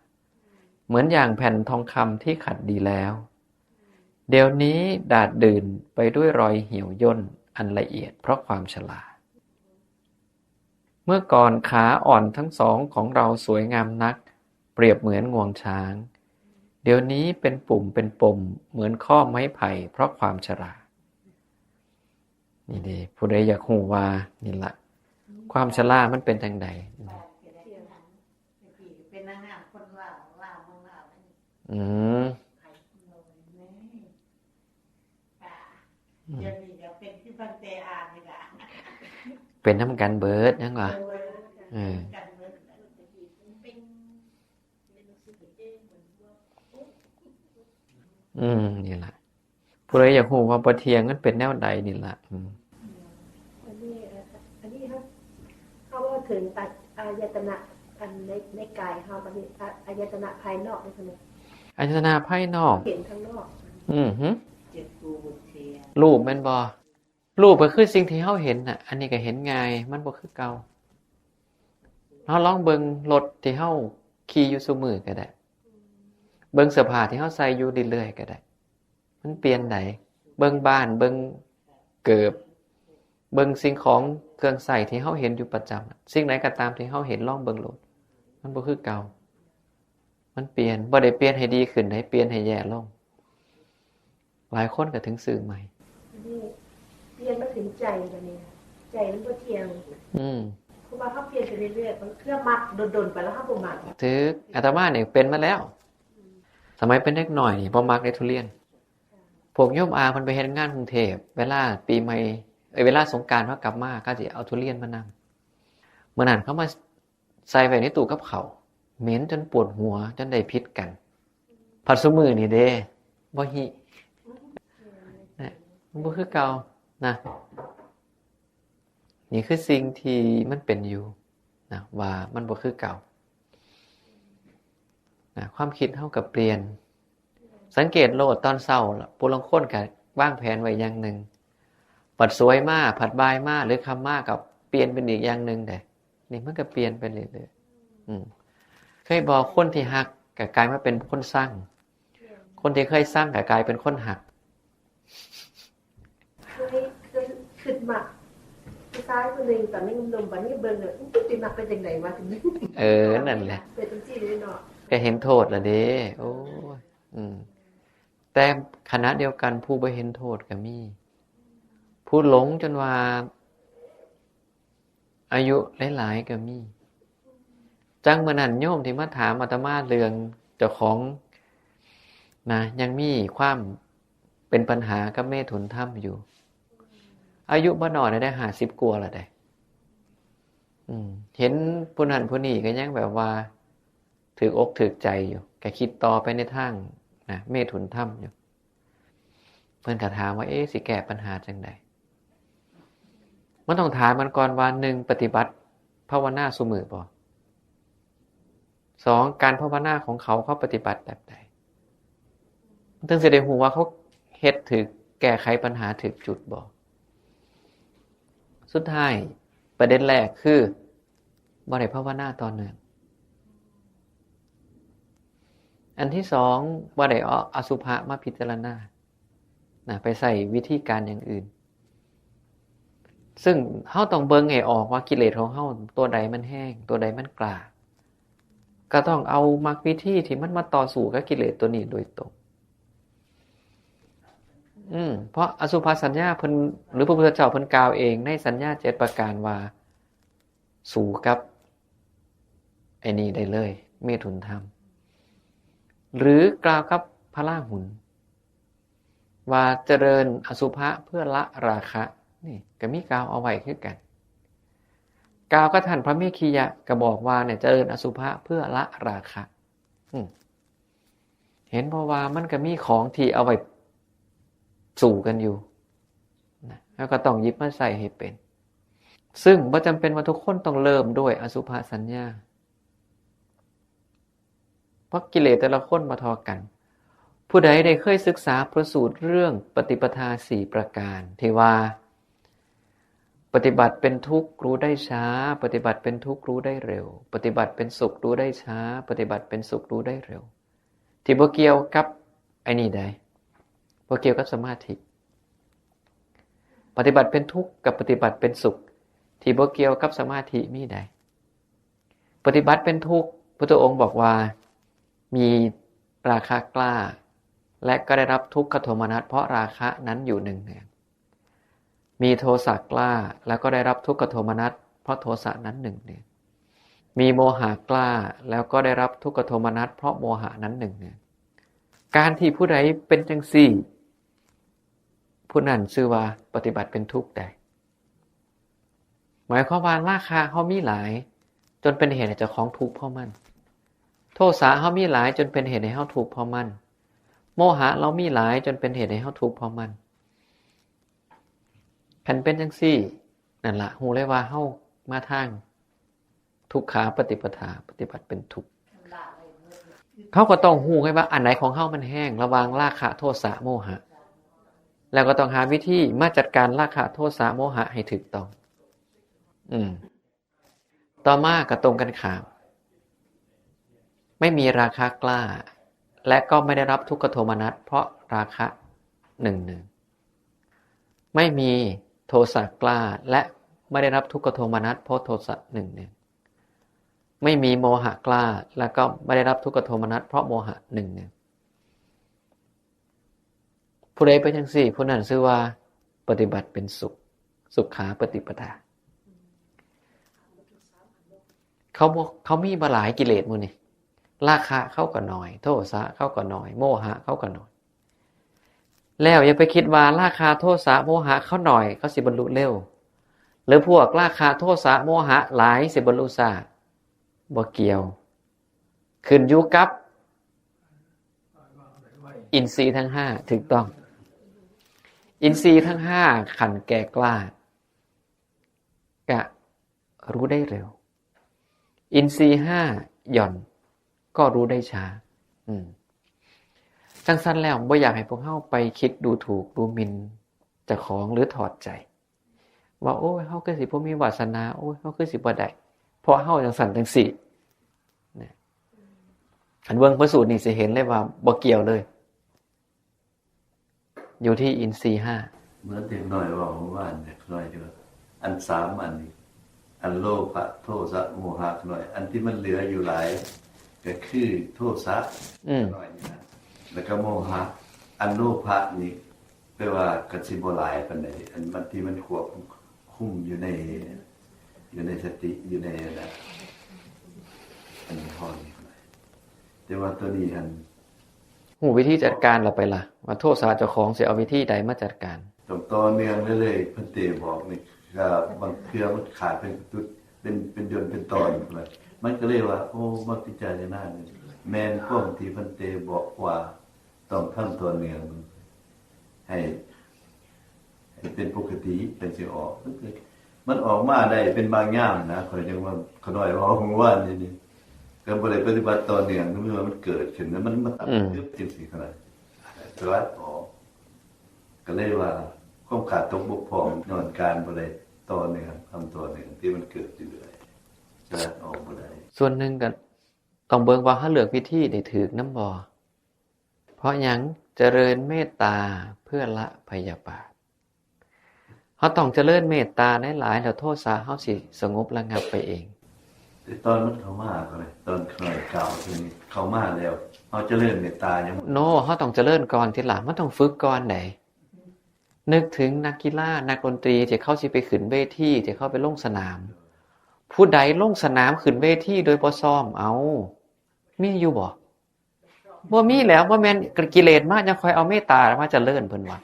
เหมือนอย่างแผ่นทองคำที่ขัดดีแล้ว เดี๋ยวนี้ดาดดื่นไปด้วยรอยเหี่ยวย่นอันละเอียดเพราะความชรา เมื่อก่อนขาอ่อนทั้งสองของเราสวยงามนัก เปรียบเหมือนงวงช้าง เดี๋ยวนี้เป็นปุ่มเป็นปมเหมือนข้อไม้ไผ่เพราะความชรา นี่เด้ ผู้ใดอยากรู้ว่า นี่ละ ความชรามันเป็นจั่งใด เป็นนางงามคนลาวลาวเมืองลาว อืม ขายกินเลยแม่ป้าเดี๋ยวนี้เดี๋ยวเป็นคือพันเตอานี่ล่ะ เป็นนำกันเบิดยังวะ เออ กันเมือง อืม นี่ละ ผู้ใดอยากรู้ว่าบ่เที่ยงมันเป็นแนวใดนี่ละ อืม อันนี้เอ่ออันนี้ครับเขาว่าถึงตัดอายตนะอันในในกายเขาอันนี้อ่ะอายตนะภายนอกนี่คือ อายตนะภายนอก เห็นข้างนอก อืมหึ เจ็บตูบนเทียน รูปแม่นบ่ รูปก็คือสิ่งที่เฮาเห็นน่ะ อันนี้ก็เห็นง่าย มันบ่คือเก่า เฮาลองเบิ่งรถที่เฮาขี่อยู่ซุมื้อก็ได้ เบิ่งเสื้อผ้าที่เฮาใส่อยู่เรื่อยๆก็ได้ มันเปลี่ยนได เบิ่งบ้าน เบิ่งเกิบ เบิ่งสิ่งของเครื่องใช้ที่เฮาเห็นอยู่ประจำน่ะ สิ่งใดก็ตามที่เฮาเห็น ลองเบิ่งโลด มันบ่คือเก่า มันเปลี่ยน บ่ได้เปลี่ยนให้ดีขึ้น ได้เปลี่ยนให้แย่ลง หลายคนก็ถึงซื้อใหม่ อันนี้เรียนมาถึงใจแบบนี้ใจมันก็เที่ยง อืม เพราะว่าเขาเปลี่ยนไปเรื่อยๆมันเพื่อมักโดนๆไปแล้วเขาบ่มัก ถืออาตมาเนี่ยเป็นมาแล้ว สมัยเป็นเด็กน้อยนี่บ่มักได้ทุเรียน พวกโยมอาเพิ่นไปเฮ็ดงานกรุงเทพฯ เวลาปีใหม่ เอ้ย เวลาสงกรานต์เขากลับมา เขาสิเอาทุเรียนมานำ มื้อนั้นเขามาใส่ไว้ในตู้กับข้าว เหม็นจนปวดหัว จนได้ผิดกัน ผัดซุมื้อนี่เด้ บ่หิ นะ มันบ่คือเก่า นะ นี่คือสิ่งที่มันเป็นอยู่ นะ ว่ามันบ่คือเก่า นะ ความคิดเฮาก็เปลี่ยน สังเกตโลดตอนเช้าล่ะ ผู้ลางคนก็วางแผนไว้อย่างหนึ่ง ผัดสวยมา ผัดบ่ายมา หรือค่ำมาก็เปลี่ยนเป็นอีกอย่างหนึ่งเด้ นี่มันก็เปลี่ยนไปเรื่อยๆ อืม เคยบอกคนที่ฮักก็กลายมาเป็นคนซัง คนที่เคยซังก็กลายเป็นคนฮัก เคยเคยคิดมักผู้ชายคนหนึ่งตอนนี้หนุ่มๆวันนี้เบิ่งเลยมันติดมักเป็นจังไดวะถึง เออ นั่นแหละ เป็นจังซี่เลยเนาะ ก็เห็นโทษละเด้ โอ้ย อืม แต่ขณะเดียวกันผู้บ่เห็นโทษก็มี ผู้หลงจนว่า อายุหลายๆก็มี จั่งมื้อนั้นโยมที่มาถามอาตมาเรื่องเจ้าของ นะ ยังมีความเป็นปัญหากับเมถุนธรรมอยู่ อายุบ่น้อยแล้วได้ ห้าสิบกว่าแล้วได้ อืม เห็นผู้นั้นผู้นี้ก็ยังแบบว่า ถืกอกถืกใจอยู่ ก็คิดต่อไปในทาง นะ เมถุนธรรมอยู่ เพิ่นก็ถามว่า เอ๊ะ สิแก้ปัญหาจั่งใด มันต้องถามมันก่อนว่า หนึ่ง ปฏิบัติภาวนาซุมื้อบ่ สอง การภาวนาของเขา เขาปฏิบัติแบบใด มันถึงสิได้ฮู้ว่าเขาเฮ็ดถืก แก้ไขปัญหาถืกจุดบ่ สุดท้าย ประเด็นแรกคือ บ่ได้ภาวนาต่อเนื่อง อันที่สอง บ่ได้เอาอสุภะมาพิจารณา นะ ไปใส่วิธีการอย่างอื่น ซึ่งเฮาต้องเบิ่งให้ออกว่ากิเลสของเฮาตัวใดมันแฮง ตัวใดมันกล้า ก็ต้องเอามรรควิธีที่มันมาต่อสู้กับกิเลสตัวนี้โดยตรง อืม เพราะอสุภสัญญาเพิ่น หรือพระพุทธเจ้าเพิ่นกล่าวเองในสัญญาเจ็ดประการว่า สู้กับไอ้นี่ได้เลย เมถุนธรรม หรือกล่าวกับพระราหุล ว่าเจริญอสุภะเพื่อละราคะ นี่ก็มีกล่าวเอาไว้คือกัน กล่าวกับท่านพระเมขคิยะก็บอกว่าเนี่ยเจริญอสุภะเพื่อละราคะ อืม เห็นเพราะว่ามันก็มีของที่เอาไว้สู้กันอยู่นะ แล้วก็ต้องหยิบมาใส่ให้เป็น ซึ่งบ่จำเป็นว่าทุกคนต้องเริ่มด้วยอสุภสัญญา เพราะกิเลสแต่ละคนบ่เท่ากัน ผู้ใดได้เคยศึกษาพระสูตรเรื่องปฏิปทาสี่ประการ ที่ว่า ปฏิบัติเป็นทุกข์รู้ได้ช้า ปฏิบัติเป็นทุกข์รู้ได้เร็ว ปฏิบัติเป็นสุขรู้ได้ช้า ปฏิบัติเป็นสุขรู้ได้เร็ว ที่บ่เกี่ยวกับไอ้นี่ใด บ่เกี่ยวกับสมาธิ ปฏิบัติเป็นทุกข์กับปฏิบัติเป็นสุข ที่บ่เกี่ยวกับสมาธิมีใด ปฏิบัติเป็นทุกข์ พุทธองค์บอกว่า มีราคะกล้า และก็ได้รับทุกขโทมนัสเพราะราคะนั้นอยู่เนืองๆ มีโทสะกล้า แล้วก็ได้รับทุกขโทมนัสเพราะโทสะนั้นเนืองๆ มีโมหะกล้า แล้วก็ได้รับทุกขโทมนัสเพราะโมหะนั้นเนืองๆ การที่ผู้ใดเป็นจังซี่ ผู้นั้นชื่อว่าปฏิบัติเป็นทุกข์ได้ หมายความว่าราคะเฮามีหลาย จนเป็นเหตุให้เจ้าของทุกข์เพราะมัน โทสะเฮามีหลายจนเป็นเหตุให้เฮาทุกข์เพราะมัน โมหะเรามีหลายจนเป็นเหตุให้เฮาทุกข์เพราะมัน คันเป็นจังซี่ นั่นละ ฮู้เลยว่าเฮามาทางทุกขาปฏิปทา ปฏิบัติเป็นทุกข์ เขาก็ต้องฮู้ไงว่าอันไหนของเฮามันแฮงระหว่างราคะ โทสะ โมหะ แล้วก็ต้องหาวิธีมาจัดการราคะ โทสะ โมหะให้ถูกต้อง อืม ต่อมาก็ตรงกันข้าม ไม่มีราคะกล้า และก็ไม่ได้รับทุกขโทมนัสเพราะราคะเนืองๆ ไม่มีโทสะกล้า และไม่ได้รับทุกขโทมนัสเพราะโทสะเนืองๆ ไม่มีโมหะกล้า และก็ไม่ได้รับทุกขโทมนัสเพราะโมหะเนืองๆ ผู้ใดเป็นจังซี่ ผู้นั้นชื่อว่าปฏิบัติเป็นสุข สุขาปฏิปทา เขาบ่ เขามีบ่หลายกิเลสหมู่นี่ ราคะเขาก็น้อย โทสะเขาก็น้อย โมหะเขาก็น้อย แล้วอย่าไปคิดว่าราคะ โทสะ โมหะเขาน้อย เขาสิบรรลุเร็ว หรือพวกราคะ โทสะ โมหะหลายสิบรรลุช้า บ่เกี่ยว ขึ้นอยู่กับอินทรีย์ทั้งห้า ถูกต้อง อินทรีย์ทั้งห้าคันแก่กล้า ก็รู้ได้เร็ว อินทรีย์ห้าหย่อน ก็รู้ได้ช้า อืม จังซั่นแล้วบ่อยากให้พวกเฮาไปคิดดูถูกดูหมิ่นเจ้าของหรือถอดใจ ว่า โอ้ย เฮาคือสิบ่มีวาสนา โอ้ย เฮาคือสิบ่ได้ เพราะเฮาจังซั่นจังซี่นะ อันเบิ่งพระสูตรนี่สิเห็นเลยว่าบ่เกี่ยวเลย อยู่ที่อินทรีย์ห้า เหมือนเด็กน้อยเว้าเมื่อวาน เด็กน้อยที่ว่า อันสามอันนี้ อันโลภะ โทสะ โมหะน้อย อันที่มันเหลืออยู่หลาย ก็คือโทสะ อืม น้อยนี่นะ แล้วก็โมหะ อันโลภะนี่ แปลว่าก็สิบ่หลายปานใด อันมันที่มันควบคุมอยู่ใน อยู่ในสติ อยู่ในอันนั้น อันนี้พอดีหน่อย แต่ว่าตัวนี้อัน ฮู้วิธีจัดการแล้วไปล่ะ ว่าโทสะเจ้าของสิเอาวิธีใดมาจัดการ ต้องต่อเนื่องเรื่อยๆ เพิ่นเตบอกนี่ ก็บางเทื่อมันขาดเป็นจุด เป็น เป็นเดือนเป็นตอนไป มันก็เลยว่า โอ้ มาพิจารณานี่ แม่นความที่เพิ่นเตบอกว่า ต้องทำต่อเนื่อง ให้ ให้เป็นปกติ เป็นสิออก มันก็ มันออกมาได้เป็นบางยามนะ ข้อยจังว่า ข้าน้อยเว้าเมื่อวานนี้นี่ ก็บ่ได้ปฏิบัติต่อเนื่อง ก็มีว่ามันเกิดขึ้น แล้วมันมาตัด อืม ตึ๊บจังซี่ขนาด สลัดออก ก็เลยว่า ความขาดตกบกพร่องย้อนการบ่ได้ต่อเนื่อง ทำต่อเนื่องที่มันเกิดอยู่เรื่อย สลัดออกบ่ได้ ส่วนหนึ่งก็ต้องเบิ่งว่าเฮาเลือกวิธีได้ถูกนำบ่ เพราะหยัง เจริญเมตตาเพื่อละพยาบาท เฮาต้องเจริญเมตตาหลายๆ แล้วโทสะเฮาสิสงบระงับไปเอง แต่ตอนมันเข้ามาก็เลย ตอนข้อยกล่าวทีนี้เข้ามาแล้ว เฮาเจริญเมตตายัง โน เฮาต้องเจริญก่อนทีหลัง มันต้องฝึกก่อนได๋ นึกถึงนักกีฬา นักดนตรีที่เขาสิไปขึ้นเวที ที่เขาไปลงสนาม ผู้ใดลงสนามขึ้นเวทีโดยบ่ซ้อม เอ้า มีอยู่บ่? บ่มีแล้ว บ่แม่นกิเลสมาจั่งค่อยเอาเมตตามาเจริญ เพิ่นว่า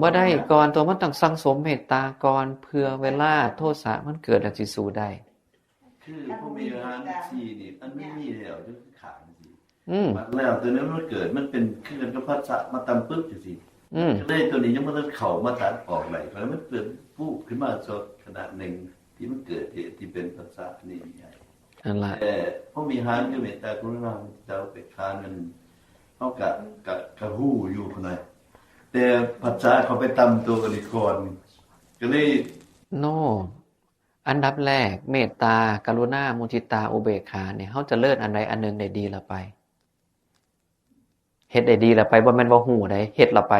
บ่ได้ก่อน ตัวมันต้องสั่งสมเมตตาก่อน เพื่อเวลาโทสะมันเกิดแล้วสิสู้ได้ คือพวกมีอาหารสี่นี่ อันมันมีแล้ว อยู่ข้างๆ จังซี่ อืม บัดแล้วตัวนั้นมันเกิด มันเป็นคือกันกับผัสสะมาตำปึ๊บจังซี่ อืม ก็เลยตัวนี้ยังบ่ทันเข้ามาตัดออกได้ เพราะมันเกิดปุ๊บขึ้นมาชั่วขณะหนึ่งที่มันเกิดเหตุที่เป็นผัสสะนี่ไง นั่นล่ะ แต่พวกมีอาหารคือเมตตากรุณามุทิตาอุเบกขานั่น เฮากะ กะ กะฮู้อยู่พุ่นน่ะ แต่ผัสสะเข้าไปตำตัวนี้ก่อน ก็เลย โน อันดับแรก เมตตา กรุณา มุทิตา อุเบกขาเนี่ย เฮาเจริญอันใดอันหนึ่งได้ดีละไป เฮ็ดได้ดีละไป บ่แม่นว่าฮู้ได๋ เฮ็ดละไป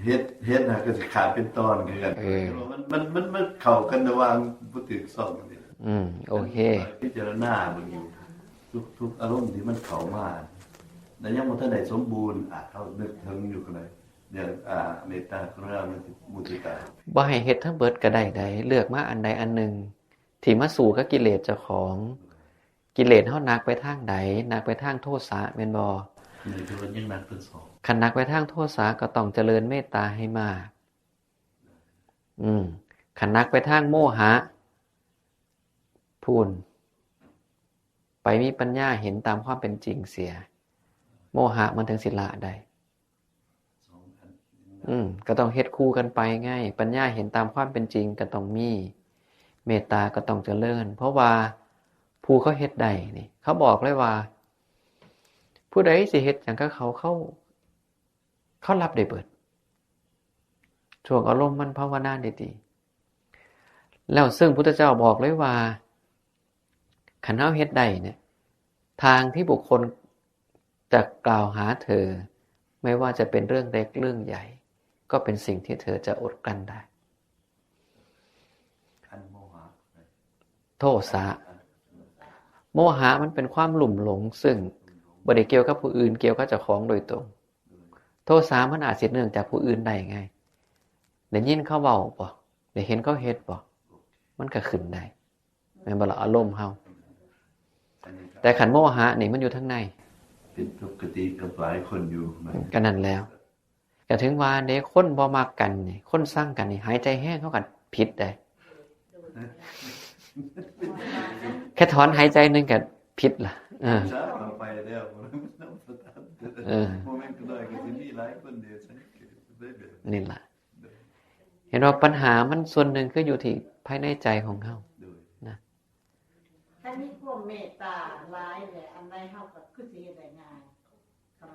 เฮ็ด เฮ็ดน่ะก็สิขาดเป็นตอนคือกัน เออ มัน มัน มัน มันเข้ากันระหว่างบ่ถืกซ่องกันนี่แหละ อืม โอเค พิจารณาเบิ่งอยู่ ทุก ทุกอารมณ์ที่มันเข้ามา แล้วยังบ่ทันได้สมบูรณ์ อ่ะ เฮานึกถึงอยู่ก็ได้ อย่าง อ่า เมตตากรุณา มุทิตา บ่ให้เฮ็ดทั้งเบิดก็ได้ได๋ เลือกมาอันใดอันหนึ่ง ที่มาสู้กับกิเลสเจ้าของ กิเลสเฮาหนักไปทางใด หนักไปทางโทสะแม่นบ่? นี่คือมันยังหนักเป็นสอง คันหนักไปทางโทสะก็ต้องเจริญเมตตาให้มาก อืม คันหนักไปทางโมหะ พู้น ไปมีปัญญาเห็นตามความเป็นจริงเสีย โมหะมันถึงสิละได้ อืม ก็ต้องเฮ็ดคู่กันไปไง ปัญญาเห็นตามความเป็นจริงก็ต้องมี เมตตาก็ต้องเจริญ เพราะว่าผู้เขาเฮ็ดได้นี่ เขาบอกเลยว่า ผู้ใดสิเฮ็ดหยังกับเขา เขา เขารับได้เบิด ช่วงอารมณ์มันภาวนาได้ดี แล้วซึ่งพุทธเจ้าบอกเลยว่า คันเฮาเฮ็ดได้เนี่ย ทางที่บุคคลจะกล่าวหาเธอ ไม่ว่าจะเป็นเรื่องเล็กเรื่องใหญ่ ก็เป็นสิ่งที่เธอจะอดกลั้นได้ อันโมหะ โทสะ โมหะมันเป็นความลุ่มหลง ซึ่งบ่ได้เกี่ยวกับผู้อื่น เกี่ยวกับเจ้าของโดยตรง โทสะมันอาจสิเนื่องจากผู้อื่นได้ไง ได้ยินเขาเว้าบ่ ได้เห็นเขาเฮ็ดบ่ มันก็ขึ้นได้ แม่นบ่ล่ะ อารมณ์เฮา แต่คันโมหะนี่มันอยู่ทางใน เป็นปกติกับหลายคนอยู่ ก็นั่นแล้ว ก็ถึงว่าเด้ คนบ่มักกันนี่ คนซังกันนี่ หายใจแฮงเขาก็ผิดได้ แค่ถอนหายใจหนึ่งก็ผิดละ เออ ช้าเอาไปแล้ว เออ โมเมนต์ก็ได้ ก็สิมีหลายคนเด้ สังเกตได้แบบ นี่ล่ะ เห็นว่าปัญหามันส่วนหนึ่งคืออยู่ที่ภายในใจของเฮา โดย นะ ถ้ามีความเมตตาหลายแหละ อันใดเฮาก็คือสิเฮ็ดได้ง่าย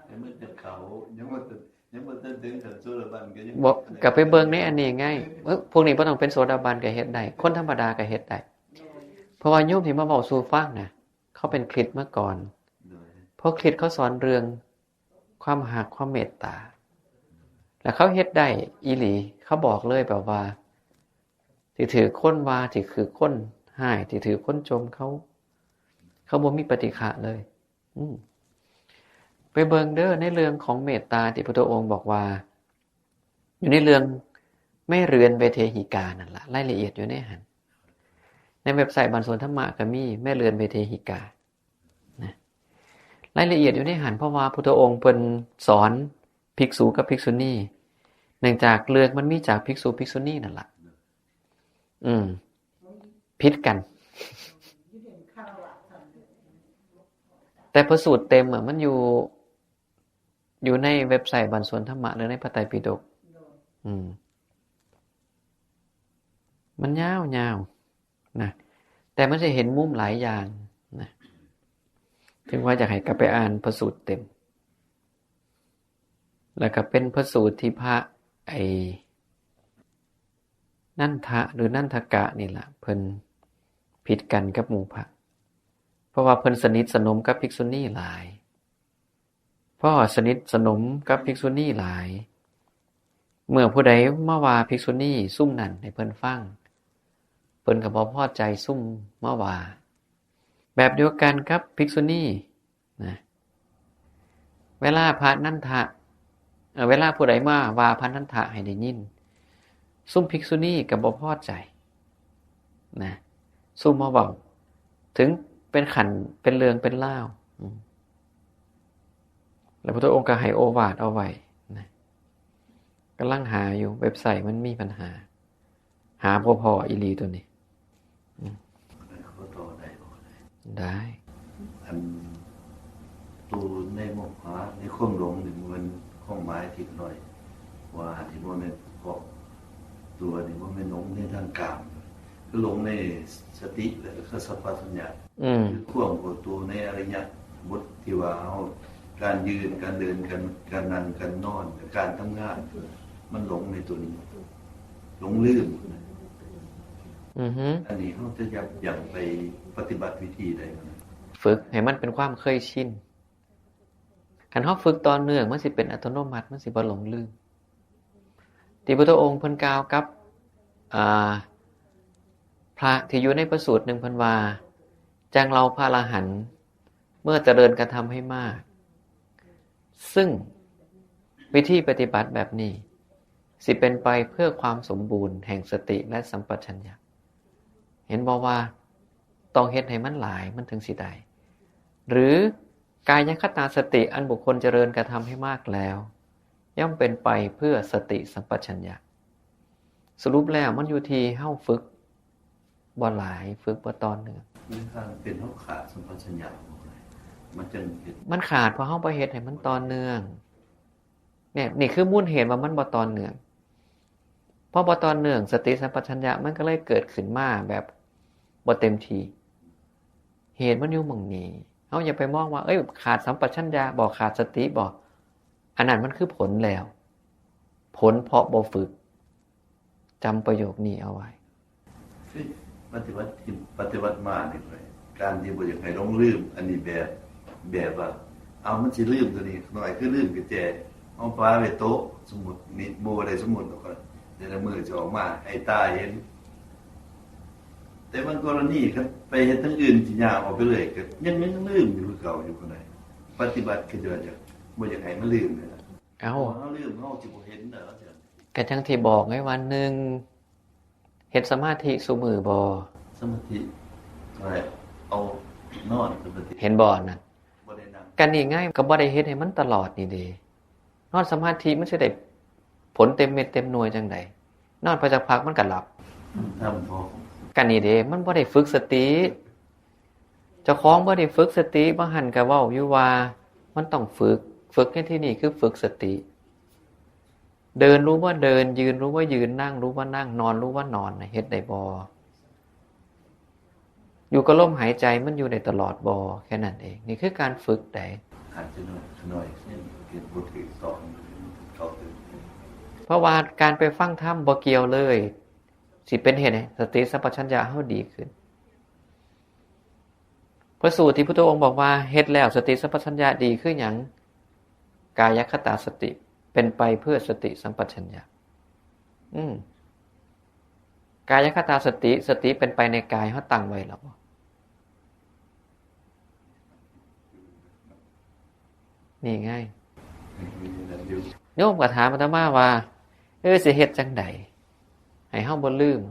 แต่มันจะเขา ยังบ่ทัน ยังบ่ทันถึงขั้นโสดาบันก็ยัง บ่ ก็ไปเบิ่งในอันนี้ไง เอ้อ พวกนี้บ่ต้องเป็นโสดาบันก็เฮ็ดได้ คนธรรมดาก็เฮ็ดได้ โดย เพราะว่าโยมที่มาเว้าสู่ฟังนะ เขาเป็นคริสต์มาก่อน โดย เพราะคริสต์เขาสอนเรื่องความฮัก ความเมตตา แล้วเขาเฮ็ดได้อีหลี เขาบอกเลยแบบว่า สิถืกคนว่า สิถืกคนฮ้าย สิถืกคนชม เขา เขาบ่มีปฏิฆะเลย อืม ไปเบิ่งเด้อ ในเรื่องของเมตตาที่พุทธองค์บอกว่า อยู่ในเรื่องแม่เรือนเวเทหิกานั่นล่ะ รายละเอียดอยู่ในหั้น ในเว็บไซต์บ้านสวนธรรมะก็มี แม่เรือนเวเทหิกา นะ รายละเอียดอยู่ในหั้น เพราะว่าพุทธองค์เพิ่นสอนภิกษุกับภิกษุณี เนื่องจากเรื่องมันมีจากภิกษุภิกษุณีนั่นล่ะ อืม ผิดกัน แต่พระสูตรเต็มอะ มันอยู่ อยู่ในเว็บไซต์บ้านสวนธรรมะ หรือในพระไตรปิฎก อืม มันยาวๆ นะ แต่มันจะเห็นมุมหลายอย่างนะ ถึงว่าอยากให้กลับไปอ่านพระสูตรเต็ม แล้วก็เป็นพระสูตรที่พระไอ้ นันทะหรือนันทกะนี่ล่ะ เพิ่นผิดกันกับหมู่พระ เพราะว่าเพิ่นสนิทสนมกับภิกษุณีหลาย พ่อสนิทสนมกับภิกษุณีหลาย เมื่อผู้ใดมาว่าภิกษุณีซุมนั้นให้เพิ่นฟัง เพิ่นก็บ่พอใจซุมมาว่า แบบเดียวกันกับภิกษุณีนะ เวลาพระนันทะ เอ่อ เวลาผู้ใดมาว่าพระนันทะให้ได้ยิน ซุมภิกษุณีก็บ่พอใจนะ ซุมมาเว้า ถึงเป็นขันเป็นเรื่องเป็นราว อืม แล้วพระพุทธองค์ก็ให้โอวาทเอาไว้นะ กำลังหาอยู่ เว็บไซต์มันมีปัญหา หาบ่พ้ออีหลีตัวนี้ อืม ขอต่อได้บ่ ได้ อัน ตัวในโมหะ ในความหลงนี่มันความหมายที่น้อย ว่านี่บ่แม่นเฉพาะตัวนี่บ่แม่นหลงในทางกาม คือหลงในสติและก็สัมปชัญญะ อืม คือความรู้ตัวในอริยบทที่ว่าเฮา การยืน การเดิน การ การนั่ง การนอน การทำงาน มันหลงในตัวนี้ หลงลืม อือฮึ อันนี้เฮาจะยับยั้งไปปฏิบัติวิธีใดบ้าง ฝึกให้มันเป็นความเคยชิน คันเฮาฝึกต่อเนื่อง มันสิเป็นอัตโนมัติ มันสิบ่หลงลืม ที่พุทธองค์เพิ่นกล่าวกับ อ่า พระที่อยู่ในพระสูตรหนึ่ง เพิ่นว่า จั่งเราพระอรหันต์ เมื่อเจริญกระทำให้มาก ซึ่งวิธีปฏิบัติแบบนี้ สิเป็นไปเพื่อความสมบูรณ์แห่งสติและสัมปชัญญะ เห็นบ่ว่าต้องเฮ็ดให้มันหลาย มันถึงสิได้ หรือกายคตาสติอันบุคคลเจริญกระทำให้มากแล้ว ย่อมเป็นไปเพื่อสติสัมปชัญญะ สรุปแล้วมันอยู่ที่เฮาฝึกบ่หลาย ฝึกบ่ต่อเนื่อง ในทางเป็นเฮาขาดสัมปชัญญะบ่หลาย มันจั่งเฮ็ด มันขาดเพราะเฮาบ่เฮ็ดให้มันต่อเนื่อง เนี่ย นี่คือมูลเหตุว่ามันบ่ต่อเนื่อง พอบ่ต่อเนื่อง สติสัมปชัญญะมันก็เลยเกิดขึ้นมาแบบบ่เต็มที่ เหตุมันอยู่หม่องนี้ เฮาอย่าไปมองว่า เอ้ย ขาดสัมปชัญญะบ่ ขาดสติบ่ อันนั้นมันคือผลแล้ว ผลเพราะบ่ฝึก จำประโยคนี้เอาไว้ คือปฏิบัติที่ปฏิบัติมานี่ไป การที่บ่อยากให้หลงลืม อันนี้แบบ แบบว่า เอามันสิลืมตัวนี้ น้อยคือลืมกุญแจ เอาปาไว้โต๊ะ สมมุตินี่ บ่ได้สมมุติดอก แต่ละมื้อจะออกมาให้ตาเห็น แต่บางกรณีคันไปเฮ็ดทางอื่นสิย่างออกไปเลย ก็ยัง ยังลืมอยู่คือเก่าอยู่คนใด ปฏิบัติคือจะ จะบ่อยากให้มันลืมนี่ล่ะ เอ้า เพราะว่าเฮาลืม เฮาสิบ่เห็นเด้อ ก็จั่งที่บอกไงว่า หนึ่ง เฮ็ดสมาธิซุมื้อบ่ สมาธิ อะไร เอานอนสมาธิ เห็นบ่นั่น บ่ได้นั่ง ก็นี่ไง ก็บ่ได้เฮ็ดให้มันตลอดนี่เด้ นอนสมาธิมันสิได้ผลเต็มเม็ดเต็มหน่วยจั่งใด นอนไปสักพักมันก็หลับ ทำพอ ก็นี่เด้ มันบ่ได้ฝึกสติ เจ้าของบ่ได้ฝึกสติ บางหันก็เว้าอยู่ว่ามันต้องฝึก ฝึกในที่นี่คือฝึกสติ เดินรู้ว่าเดิน ยืนรู้ว่ายืน นั่งรู้ว่านั่ง นอนรู้ว่านอนน่ะ เฮ็ดได้บ่ อยู่กับลมหายใจมันอยู่ได้ตลอดบ่ แค่นั้นเอง นี่คือการฝึกใด อาจจะน้อย น้อย เช่น เฮ็ดบ่ถือต้อง เข้าถึง เพราะว่าการไปฟังธรรมบ่เกี่ยวเลย สิเป็นเหตุให้สติสัมปชัญญะเฮาดีขึ้น พระสูตรที่พุทธองค์บอกว่าเฮ็ดแล้วสติสัมปชัญญะดีคือหยัง กายคตาสติ เป็นไปเพื่อสติสัมปชัญญะ อืม กายคตาสติ สติเป็นไปในกาย เฮาตั้งไว้แล้วบ่ นี่ไง โยมก็ถามอาตมาว่า เออ สิเฮ็ดจั่งใด ให้เฮาบ่ลืม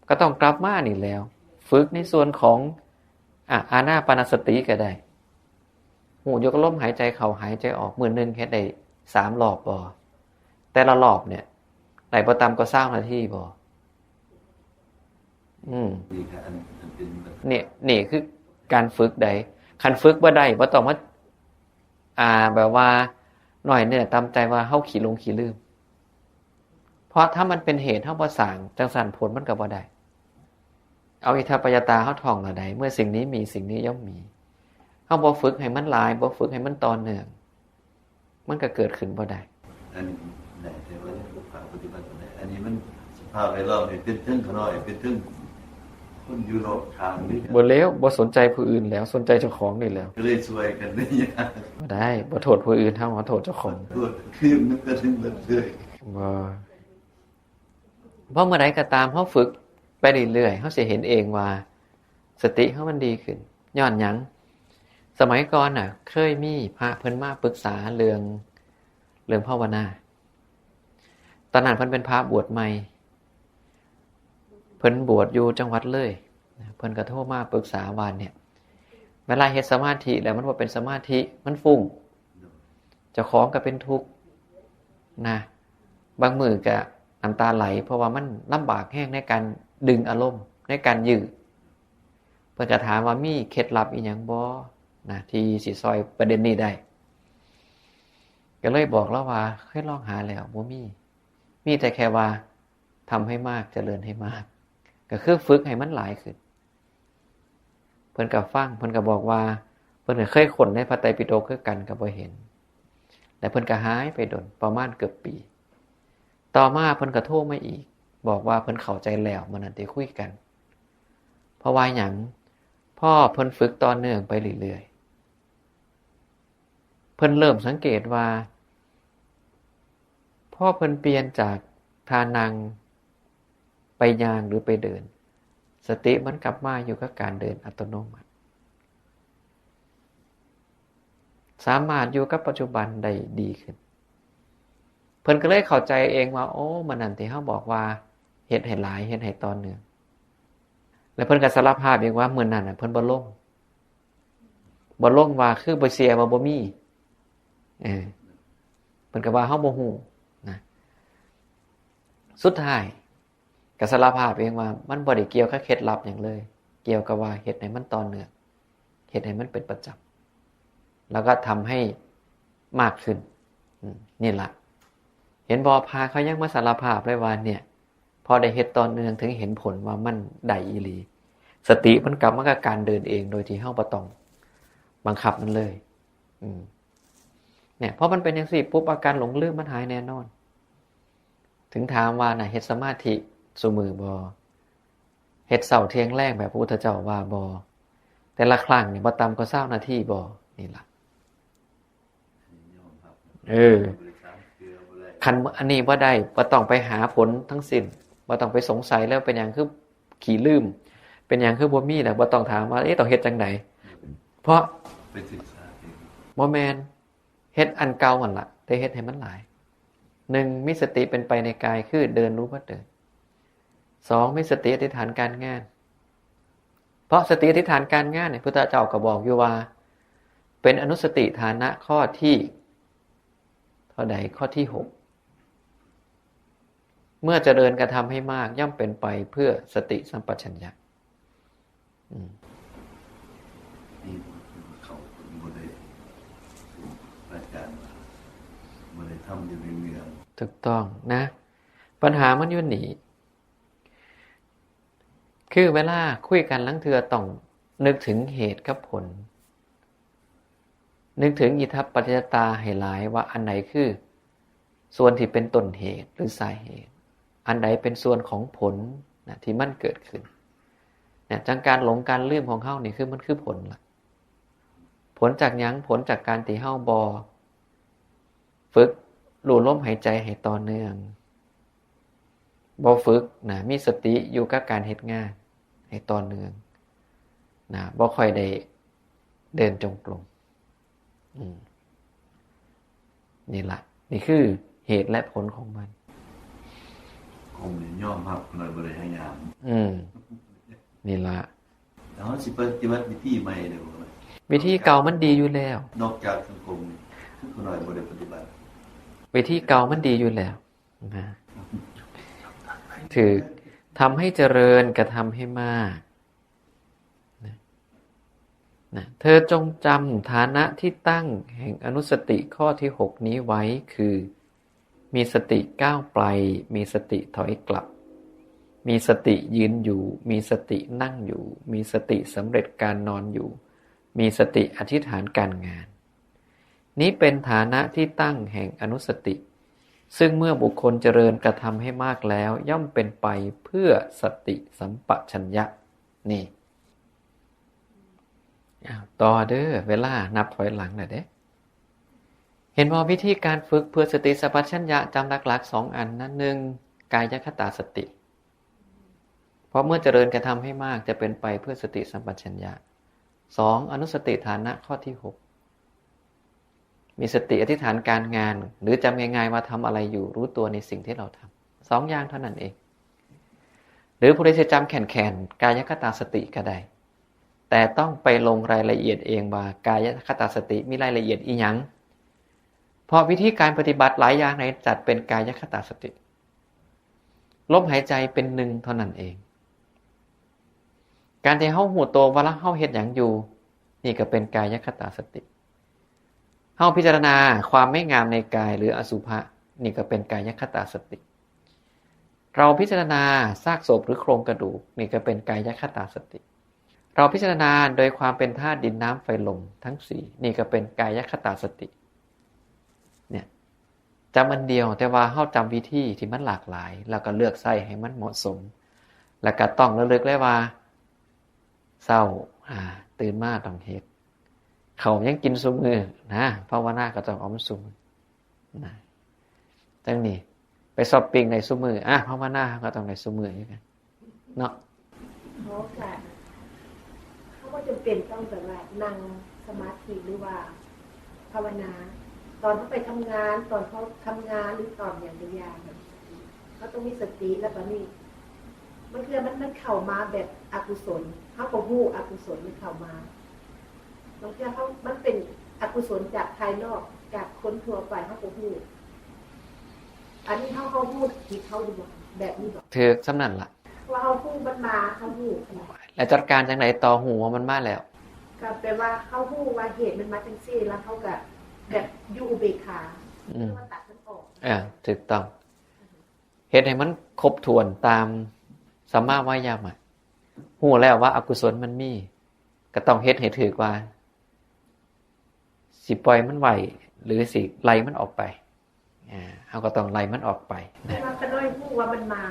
ก็ต้องกลับมานี่แหล้ว ฝึกในส่วนของ อ่ะ อานาปานสติก็ได้ ฮู้อยู่กับลมหายใจเข้าหายใจออก มื้อหนึ่งเฮ็ดได้สามรอบบ่ แต่ละรอบเนี่ย ได้บ่ต่ำกว่าซาวนาทีบ่ อืม นี่ก็อัน อันเป็นแบบ เนี่ย นี่คือการฝึกใด คันฝึกบ่ได้ บ่ต้องมา อ่า แบบว่า น้อยเนื้อต่ำใจว่าเฮาขี้หลงขี้ลืม เพราะถ้ามันเป็นเหตุเฮาบ่สร้าง จั่งซั้นผลมันก็บ่ได้ เอาอิทัปปัจจตาเฮาท่องละใด เมื่อสิ่งนี้มี สิ่งนี้ย่อมมี เฮาบ่ฝึกให้มันหลาย บ่ฝึกให้มันต่อเนื่อง มันก็เกิดขึ้นบ่ได้ อันนี้ได้ แต่ว่าในภาคปฏิบัติบ่ได้ อันนี้มันสภาพแวดล้อมนี่เป็นเทิงขะน้อย เป็นเทิง คนอยู่รอบข้างนี่ บ่แล้ว บ่สนใจผู้อื่นแล้ว สนใจเจ้าของนี่แล้ว ก็เลยช่วยกันได้ยาก บ่ได้ บ่โทษผู้อื่น เฮามาโทษเจ้าของ โทษคืนมันก็ถึงเบิดเลย บ่ เพราะเมื่อใดก็ตามเฮาฝึกไปเรื่อยๆ เฮาสิเห็นเองว่า สติเฮามันดีขึ้น ย้อนหยัง สมัยก่อนน่ะ เคยมีพระเพิ่นมาปรึกษาเรื่อง เรื่องภาวนา ตอนนั้นเพิ่นเป็นพระบวชใหม่ เพิ่นบวชอยู่จังหวัดเลย เพิ่นก็โทรมาปรึกษาว่าเนี่ย เวลาเฮ็ดสมาธิแล้วมันบ่เป็นสมาธิ มันฟุ้ง เจ้าของก็เป็นทุกข์นะ บางมื้อก็น้ำตาไหล เพราะว่ามันลำบากแฮงในการดึงอารมณ์ ในการยื้อ เพิ่นก็ถามว่ามีเคล็ดลับอีหยังบ่นะ ที่สิซ่อยประเด็นนี้ได้ ก็เลยบอกลาวว่า เคยลองหาแล้ว บ่มี มีแต่แค่ว่า ทำให้มาก เจริญให้มาก ก็คือฝึกให้มันหลายขึ้น เพิ่นก็ฟัง เพิ่นก็บอกว่า เพิ่นก็เคยค้นในพระไตรปิฎกคือกัน ก็บ่เห็น แล้วเพิ่นก็หายไปดน ประมาณเกือบปี ต่อมาเพิ่นก็โทรมาอีก บอกว่าเพิ่นเข้าใจแล้ว มื้อนั้นที่คุยกัน เพราะว่าหยัง พอเพิ่นฝึกต่อเนื่องไปเรื่อยๆ เพิ่นเริ่มสังเกตว่า พอเพิ่นเปลี่ยนจากท่านั่งไปย่างหรือไปเดิน สติมันกลับมาอยู่กับการเดินอัตโนมัติ สามารถอยู่กับปัจจุบันได้ดีขึ้น เพิ่นก็เลยเข้าใจเองว่า โอ้ มื้อนั้นที่เฮาบอกว่า เฮ็ดให้หลาย เฮ็ดให้ต่อเนื่อง แล้วเพิ่นก็สารภาพเองว่า มื้อนั้นน่ะ เพิ่นบ่ลง บ่ลงว่าคือบ่เชื่อว่าบ่มี เออ เพิ่นก็ว่าเฮาบ่ฮู้นะ สุดท้ายก็สารภาพเองว่ามันบ่ได้เกี่ยวกับเคล็ดลับหยังเลย เกี่ยวกับว่าเฮ็ดให้มันต่อเนื่อง เฮ็ดให้มันเป็นประจำ แล้วก็ทำให้มากขึ้น อืม นี่ล่ะ เห็นบ่ พระเขายังมาสารภาพเลยว่าเนี่ย พอได้เฮ็ดต่อเนื่องถึงเห็นผลว่ามันได้อีหลี สติมันกลับมากับการเดินเอง โดยที่เฮาบ่ต้องบังคับมันเลย อืม เนี่ย พอมันเป็นจังซี่ปุ๊บ อาการหลงลืมมันหายแน่นอน ถึงถามว่าน่ะ เฮ็ดสมาธิซุมื้อบ่ เฮ็ดเช้าเที่ยงแลงแบบพระพุทธเจ้าว่าบ่ แต่ละครั้งนี่บ่ต่ำกว่าซาวนาทีบ่ นี่ล่ะ เออ คันอันนี้บ่ได้ บ่ต้องไปหาผลทั้งสิ้น บ่ต้องไปสงสัยแล้วเป็นหยังคือขี้ลืม เป็นหยังคือบ่มีแล้ว บ่ต้องถามว่า เอ๊ะ ต้องเฮ็ดจั่งใด เพราะ ไปศึกษาเอง บ่แม่น เฮ็ดอันเก่าหั่นล่ะ แต่เฮ็ดให้มันหลาย หนึ่ง มีสติเป็นไปในกาย คือเดินรู้ว่าเดิน สอง มีสติอธิษฐานการงาน เพราะสติอธิษฐานการงานเนี่ย พุทธเจ้าก็บอกอยู่ว่า เป็นอนุสติฐานะข้อที่ เท่าใด ข้อที่หก เมื่อเจริญกระทำให้มาก ย่อมเป็นไปเพื่อสติสัมปชัญญะ อืม นี่เขาบ่ได้ อาจารย์ว่าบ่ได้ทำอยู่ในเมือง ถูกต้องนะ ปัญหามันอยู่นี่ คือเวลาคุยกันลางเทื่อต้องนึกถึงเหตุกับผล นึกถึงอิทัปปัจจยตาให้หลายว่าอันไหนคือ ส่วนที่เป็นต้นเหตุหรือสาเหตุ อันใดเป็นส่วนของผลนะที่มันเกิดขึ้น เนี่ย จั่งการหลงการลืมของเฮานี่คือมันคือผลล่ะ ผลจากหยัง ผลจากการที่เฮาบ่ฝึกรู้ลมหายใจให้ต่อเนื่อง บ่ฝึกนะ มีสติอยู่กับการเฮ็ดงานให้ต่อเนื่องนะ บ่ค่อยได้เดินจงกรม อืม นี่ล่ะ นี่คือเหตุและผลของมัน ผมนี่ยอมรับหน่อยบ่ได้พยายาม อืม นี่ล่ะ แล้วสิปฏิบัติวิธีใหม่ได้บ่ วิธีเก่ามันดีอยู่แล้ว นอกจากสังคมนี่คือคนหน่อยบ่ได้ปฏิบัติ วิธีเก่ามันดีอยู่แล้วนะ ถือทำให้เจริญกระทำให้มากนะ นะ เธอจงจำฐานะที่ตั้งแห่งอนุสติข้อที่หกนี้ไว้ คือ มีสติก้าวไป มีสติถอยกลับ มีสติยืนอยู่ มีสตินั่งอยู่ มีสติสำเร็จการนอนอยู่ มีสติอธิษฐานการงาน นี้เป็นฐานะที่ตั้งแห่งอนุสติ ซึ่งเมื่อบุคคลเจริญกระทำให้มากแล้ว ย่อมเป็นไปเพื่อสติสัมปชัญญะ นี่อ้าวต่อเด้อ เวลานับถอยหลังแล้วเด้ เห็นบ่ วิธีการฝึกเพื่อสติสัมปชัญญะ จำหลักๆสองอันนะ หนึ่ง กายคตาสติ เพราะเมื่อเจริญกระทำให้มาก จะเป็นไปเพื่อสติสัมปชัญญะ สอง อนุสติฐานะข้อที่หก มีสติอธิษฐานการงาน หรือจำง่ายๆว่าทำอะไรอยู่ รู้ตัวในสิ่งที่เราทำ สองอย่างเท่านั้นเอง หรือผู้ใดสิจำแค่นๆ กายคตาสติก็ได้ แต่ต้องไปลงรายละเอียดเองว่ากายคตาสติมีรายละเอียดอีหยัง เพราะวิธีการปฏิบัติหลายอย่างในจัดเป็นกายคตาสติ ลมหายใจเป็นหนึ่งเท่านั้นเอง การที่เฮาฮู้ตัวว่าเฮาเฮ็ดหยังอยู่ นี่ก็เป็นกายคตาสติ เฮาพิจารณาความไม่งามในกายหรืออสุภะ นี่ก็เป็นกายคตาสติ เราพิจารณาซากศพหรือโครงกระดูก นี่ก็เป็นกายคตาสติ เราพิจารณาโดยความเป็นธาตุดินน้ำไฟลมทั้งสี่ นี่ก็เป็นกายคตาสติ เนี่ย จำอันเดียว แต่ว่าเฮาจำวิธีที่มันหลากหลาย แล้วก็เลือกใช้ให้มันเหมาะสม แล้วก็ต้องระลึกเลยว่า เช้า อ่า ตื่นมาต้องเฮ็ด ข้าวยังกินซุมื้อนะ ภาวนาก็ต้องเอามันซุมื้อนะ จั่งนี้ ไปช็อปปิ้งได้ซุมื้อ อ่ะ ภาวนาก็ต้องได้ซุมื้อคือกัน เนาะ เพราะการเขาก็จำเป็นต้องแบบว่านั่งสมาธิหรือว่าภาวนา ตอนเขาไปทำงาน ตอนเขาทำงานหรือตอนอย่างใดอย่างหนึ่งเขาต้องมีสติแล้วก็นี่บางเทื่อมันมันเข้ามาแบบอกุศลเขาก็ฮู้อกุศลมันเข้ามาบางเทื่อเขามันเป็นอกุศลจากภายนอกจากคนทั่วไปเขาก็ฮู้อันนี้เขาเขาฮู้จิตเขาอยู่บ่แบบนี้บ่ ถืกส่ำนั่นล่ะ ว่าเขาฮู้มันมาเขาฮู้ขนาด แล้วจัดการจั่งใดต่อ ฮู้ว่ามันมาแล้ว ก็แปลว่าเขาฮู้ว่าเหตุมันมาจังซี่ แล้วเขาก็แบบอยู่อุเบกขา อืม ว่าตัดมันออก เออ ถูกต้อง เฮ็ดให้มันครบถ้วนตามสัมมาวายามะ ฮู้แล้วว่าอกุศลมันมี ก็ต้องเฮ็ดให้ถืกว่า สิปล่อยมันไว้ หรือสิไล่มันออกไป อ่า เฮาก็ต้องไล่มันออกไป แต่ว่าขน้อยฮู้ว่ามันมา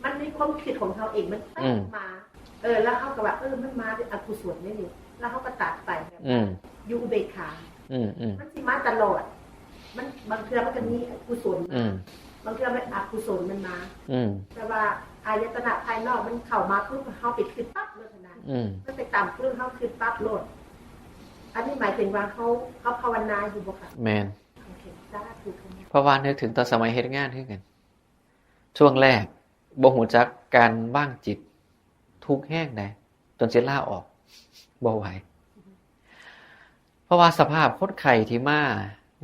มันมีความคิดของเขาเองมันแป๊ อื บ ม มา เออ แล้วเขาก็ว่าเออมันมาเป็นอกุศลนี่นี่แล้วเขาก็ตัดไปแบบ อืม อยู่อุเบกขา อืม อืม มันสิมาตลอด มันบางเทื่อมันก็มีกุศล อื มาม บางเทื่อมันอกุศลมันมา อืม แต่ว่าอายตนะภายนอกมันเข้ามาปุ๊บเขาไปคิดปั๊บเลยนะ อืม มันไปตามปุ๊บเขาคิดปั๊บโลดอันนี้หมายถึงว่าเขาเขาภาวนาอยู่บ่คะ แม่น โอเคสาธุค่ะ เพราะว่านึกถึงตอนสมัยเฮ็ดงานคือกัน ช่วงแรกบ่ฮู้จักการวางจิต ทุกข์แฮงใด จนสิลาออก บ่ไหว เพราะว่าสภาพคนไข้ที่มา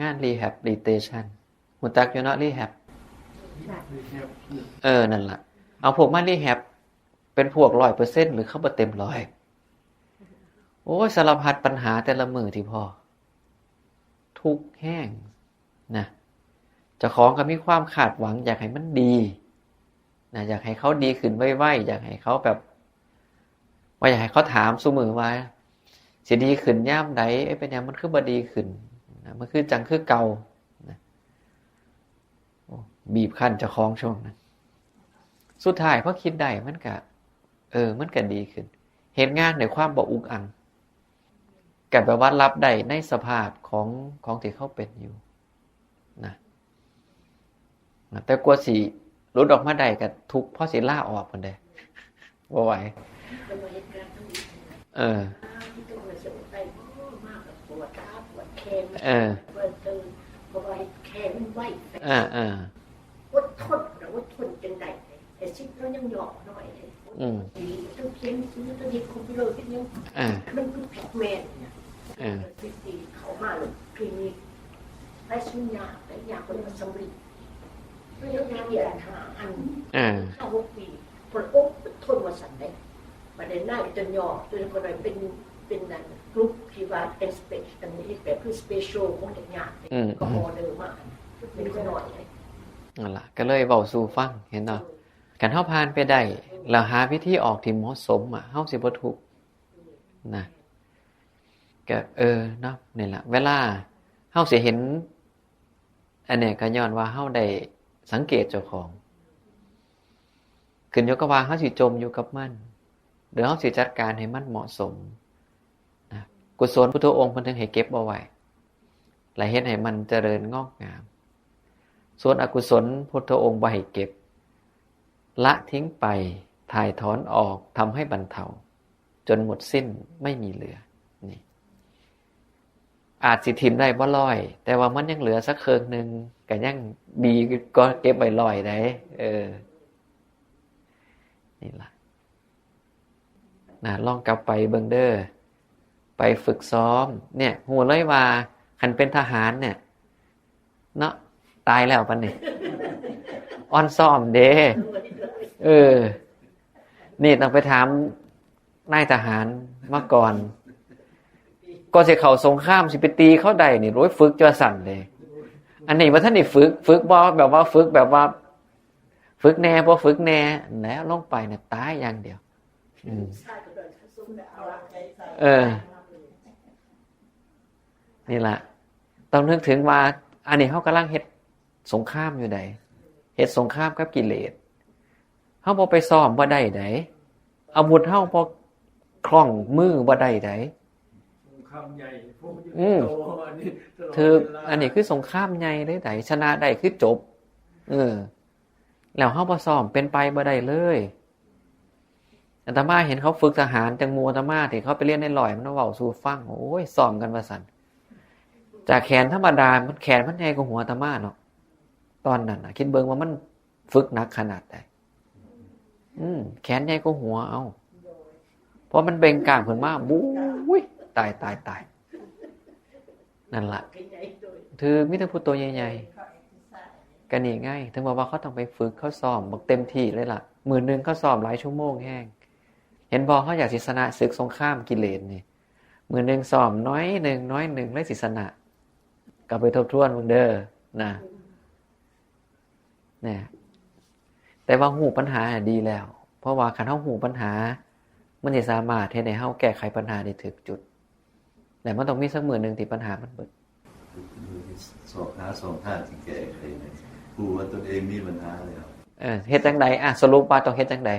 งาน rehabilitation ฮู้จักอยู่เนาะ rehab ค่ะ เออ นั่นล่ะ เอาพวกมา rehab เป็นพวกร้อยเปอร์เซ็นต์ หรือเขาบ่เต็มร้อย โอ้ย สารพัดปัญหาแต่ละมื้อที่พ้อ ทุกข์แฮงนะ เจ้าของก็มีความคาดหวังอยากให้มันดีนะ อยากให้เขาดีขึ้นไวๆ อยากให้เขาแบบ ว่าอยากให้เขาถามซุมื้อว่า สิดีขึ้นยามใด เอ้ย เป็นหยังมันคือบ่ดีขึ้นนะ มันคือจั่งคือเก่านะ โอ้ บีบคั้นเจ้าของช่วงนั้น สุดท้ายพอคิดได้มันก็ เออ มันก็ดีขึ้น เฮ็ดงานด้วยความบ่อุกอัง ก็แปลว่ารับได้ในสภาพของ ของที่เขาเป็นอยู่นะ นะ แต่กว่าสิหลุดออกมาได้ก็ทุกข์พอสิลาออกพุ้นเด้ บ่ไหว มันมาเฮ็ดงานทั้งนี้ทั้งนั้น เออ อ้าวที่ตำรวจจะอดไปบ่มากกับปวดขาปวดแขน เออ ปวดเกินเพราะว่าแขนมันไหวไป อ่า อ่า อดทนนะอดทนจังใดไอ้ซิปเรายังหยอกหน่อยเลย อืม ดีต้องเขียนซื้อต้องเฮ็ดคอมพิวเตอร์ที่ยัง อ่า มันคือแพ็กแมนเนี่ย เออ ที่ตีเขามาเลยคลินิกไปสุญญาไปยาคนมาสำเร็จเรื่องเรียนหาอัน อ่า เข้าหกปีคนโอ๊ะทนมาสั่นได้ประเด็นหน้าจนยอมจนคนนั้นเป็นเป็นนั้นกลุ่มที่ว่าเป็นสเปซอันนี้แบบคือสเปเชียลของเด็กงาน อืม ก็ออเดอร์มาเป็นขน้อยเลย นั่นล่ะ ก็เลยเว้าสู่ฟัง เห็นเนาะ คันเฮาผ่านไปได้ แล้วหาวิธีออกที่เหมาะสมอ่ะ เฮาสิบ่ทุกข์นะ ก็ เออ เนาะ นี่ล่ะ เวลาเฮาสิเห็น อันเนี้ยก็ย้อนว่าเฮาได้สังเกตเจ้าของ ขึ้นอยู่กับว่าเฮาสิจมอยู่กับมัน หรือเฮาสิจัดการให้มันเหมาะสมนะ กุศลพุทธองค์เพิ่นถึงให้เก็บเอาไว้ และเฮ็ดให้มันเจริญงอกงาม ส่วนอกุศลพุทธองค์บ่ให้เก็บ ละทิ้งไป ถ่ายถอนออก ทำให้บรรเทา จนหมดสิ้น ไม่มีเหลือ นี่ อาจสิถิ่มได้บ่ร้อย แต่ว่ามันยังเหลือสักเคิ่งหนึ่ง ก็ยังดีกว่าเก็บไว้ร้อยได้ เออ นี่ล่ะ นะ ลองกลับไปเบิ่งเด้อ ไปฝึกซ้อม เนี่ย ฮู้เลยว่า คันเป็นทหารเนี่ย เนาะ ตายแล้วปานนี้ อ่อนซ้อมเด้ เออ นี่ต้องไปถามนายทหารมาก่อน ก็สิเข้าสงคราม สิไปตีเขาได้นี่ โอ้ย ฝึกจั่งซั่นเด้ อันนี้บ่ทันได้ฝึก ฝึกบ่ แบบว่าฝึกแบบว่า ฝึกแหน่ บ่ฝึกแหน่ แล้วลงไปเนี่ย ตายอย่างเดียว อืม เออ นี่ล่ะ ต้องนึกถึงว่า อันนี้เฮากำลังเฮ็ดสงครามอยู่ใด เฮ็ดสงครามกับกิเลส เฮาบ่ไปซ้อมบ่ได้ใด อาวุธเฮาบ่คล่องมือบ่ได้ใด สงครามใหญ่ พวกมันอยู่ อืม ในโต อันนี้ตลอด ถืก เวลา อันนี้คือสงครามใหญ่เลยใด ชนะได้คือจบ เออ แล้วเฮาบ่ซ้อมเป็นไปบ่ได้เลย อาตมาเห็นเขาฝึกทหารจังหมู่อาตมาที่เขาไปเรียนในร้อย มันเว้าสู่ฟัง โอ้ย ซ้อมกันว่าซั่น จากแขนธรรมดา มันแขนมันใหญ่กว่าหัวอาตมาเนาะ ตอนนั้นน่ะ คิดเบิ่งว่ามันฝึกหนักขนาดใด อืม แขนใหญ่กว่าหัว เอ้า พอมันเบ่งกล้ามขึ้นมา บุ้ย ตาย ตาย ตาย นั่นล่ะ ถืก มีแต่ผู้โตใหญ่ๆ ก็นี่ไง ถึงบอกว่าเขาต้องไปฝึก เขาซ้อมบักเต็มที่เลยล่ะ มื้อหนึ่งเขาซ้อมหลายชั่วโมงแฮง เห็นบ่ เขาอยากสิชนะศึกสงครามกิเลสนี่ มื้อหนึ่งซ้อมน้อยหนึ่ง น้อยหนึ่ง เลยสิชนะ ก็ไปทบทวนเบิ่งเด้อ นะ เนี่ย แต่ว่าฮู้ปัญหาดีแล้ว เพราะว่าคันเฮาฮู้ปัญหา มันสิสามารถเฮ็ดให้เฮาแก้ไขปัญหาได้ถูกจุด และมันต้องมีสักมื้อหนึ่งที่ปัญหามันเบิด สอบหาสองทางที่แก้ไขนะ รู้ว่าตนเองมีปัญหาแล้ว เออ เฮ็ดจั่งใด อ่ะ สรุปว่าต้องเฮ็ดจั่งใด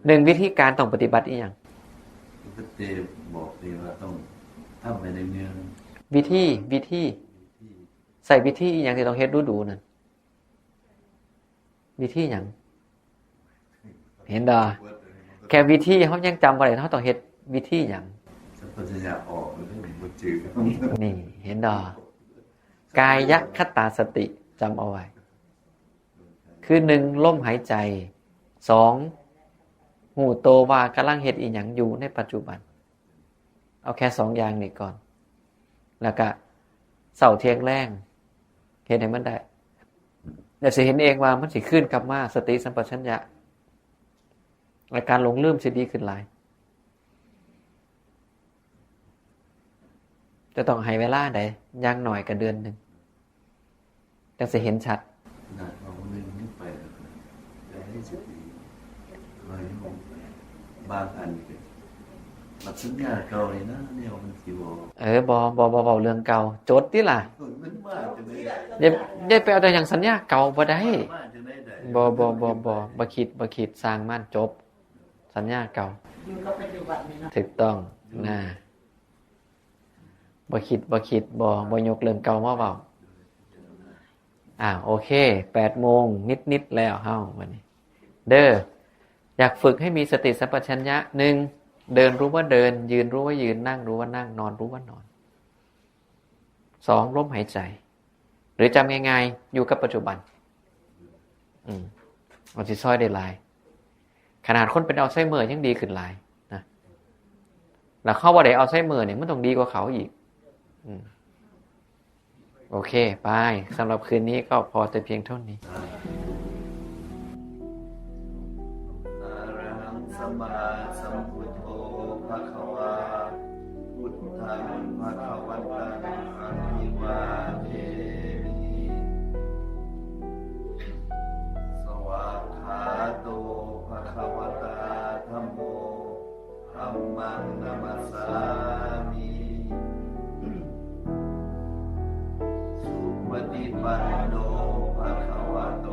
หนึ่ง วิธีการต้องปฏิบัติอีหยัง ก็เตบอกเลยว่าต้องทำไปในเมือง วิธี วิธี วิธี ใช้วิธีอีหยังที่ต้องเฮ็ดดูๆนั่น วิธีหยัง เห็นบ่ แค่วิธีเฮายังจำบ่ได้ เฮาต้องเฮ็ดวิธีหยัง สัมปชัญญะออกเลย บ่จืด นี่ เห็นบ่ กายคตาสติ จำเอาไว้ คือหนึ่ง ลมหายใจ สอง ฮู้โตว่ากำลังเฮ็ดอีหยังอยู่ในปัจจุบัน เอาแค่สองอย่างนี้ก่อน แล้วก็เช้าเที่ยงแลง เฮ็ดให้มันได้ แล้วสิเห็นเองว่ามันสิคืนกลับมา สติสัมปชัญญะ อาการหลงลืมสิดีขึ้นหลาย จะต้องให้เวลาใด อย่างน้อยก็เดือนหนึ่ง จั่งสิเห็นชัด นะ เอาเรื่องนี้ไปแล้วกัน อย่าให้สติ คอยลงไป บางอันก็ หลักสัญญาเก่านี่นะ เนี่ยมันสิบอก เออ บ่ บ่ บ่เว้าเรื่องเก่า จดติล่ะ มันมาจั่งใด๋ อย่า อย่าไปเอาแต่อย่างสัญญาเก่าบ่ได้ มาจั่งใด๋ บ่ บ่ บ่ บ่ บ่คิด บ่คิด ช่างมัน จบ สัญญาเก่า อยู่กับปัจจุบันนี่เนาะ ถูกต้อง นะ บ่คิด บ่คิด บ่ บ่ยกเรื่องเก่ามาเว้า อ่า โอเค แปดโมงนิดๆแล้ว เฮา วันนี้ เด้อ อยากฝึกให้มีสติสัมปชัญญะ หนึ่ง เดินรู้ว่าเดิน ยืนรู้ว่ายืน นั่งรู้ว่านั่ง นอนรู้ว่านอน สอง ลมหายใจ หรือจำง่ายๆ อยู่กับปัจจุบัน อืม มันสิซอยได้หลาย ขนาดคนเป็นอัลไซเมอร์ยังดีขึ้นหลายนะ แล้วเขาบ่ได้อัลไซเมอร์เนี่ย มันต้องดีกว่าเขาอีก อืม โอเค ไป สำหรับคืนนี้ก็พอแต่เพียงเท่านี้ อะระหังสัมมาสัมพุทโธภะคะวา พุทธังภะคะวันตังอะภิวาเทมิ สวากขาโตภะคะวะตาธัมโม ธัมมังนะมัสสามิ สุปฏิปันโนภะคะวะโต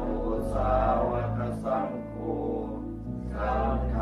สาวกสังโฆ สังฆ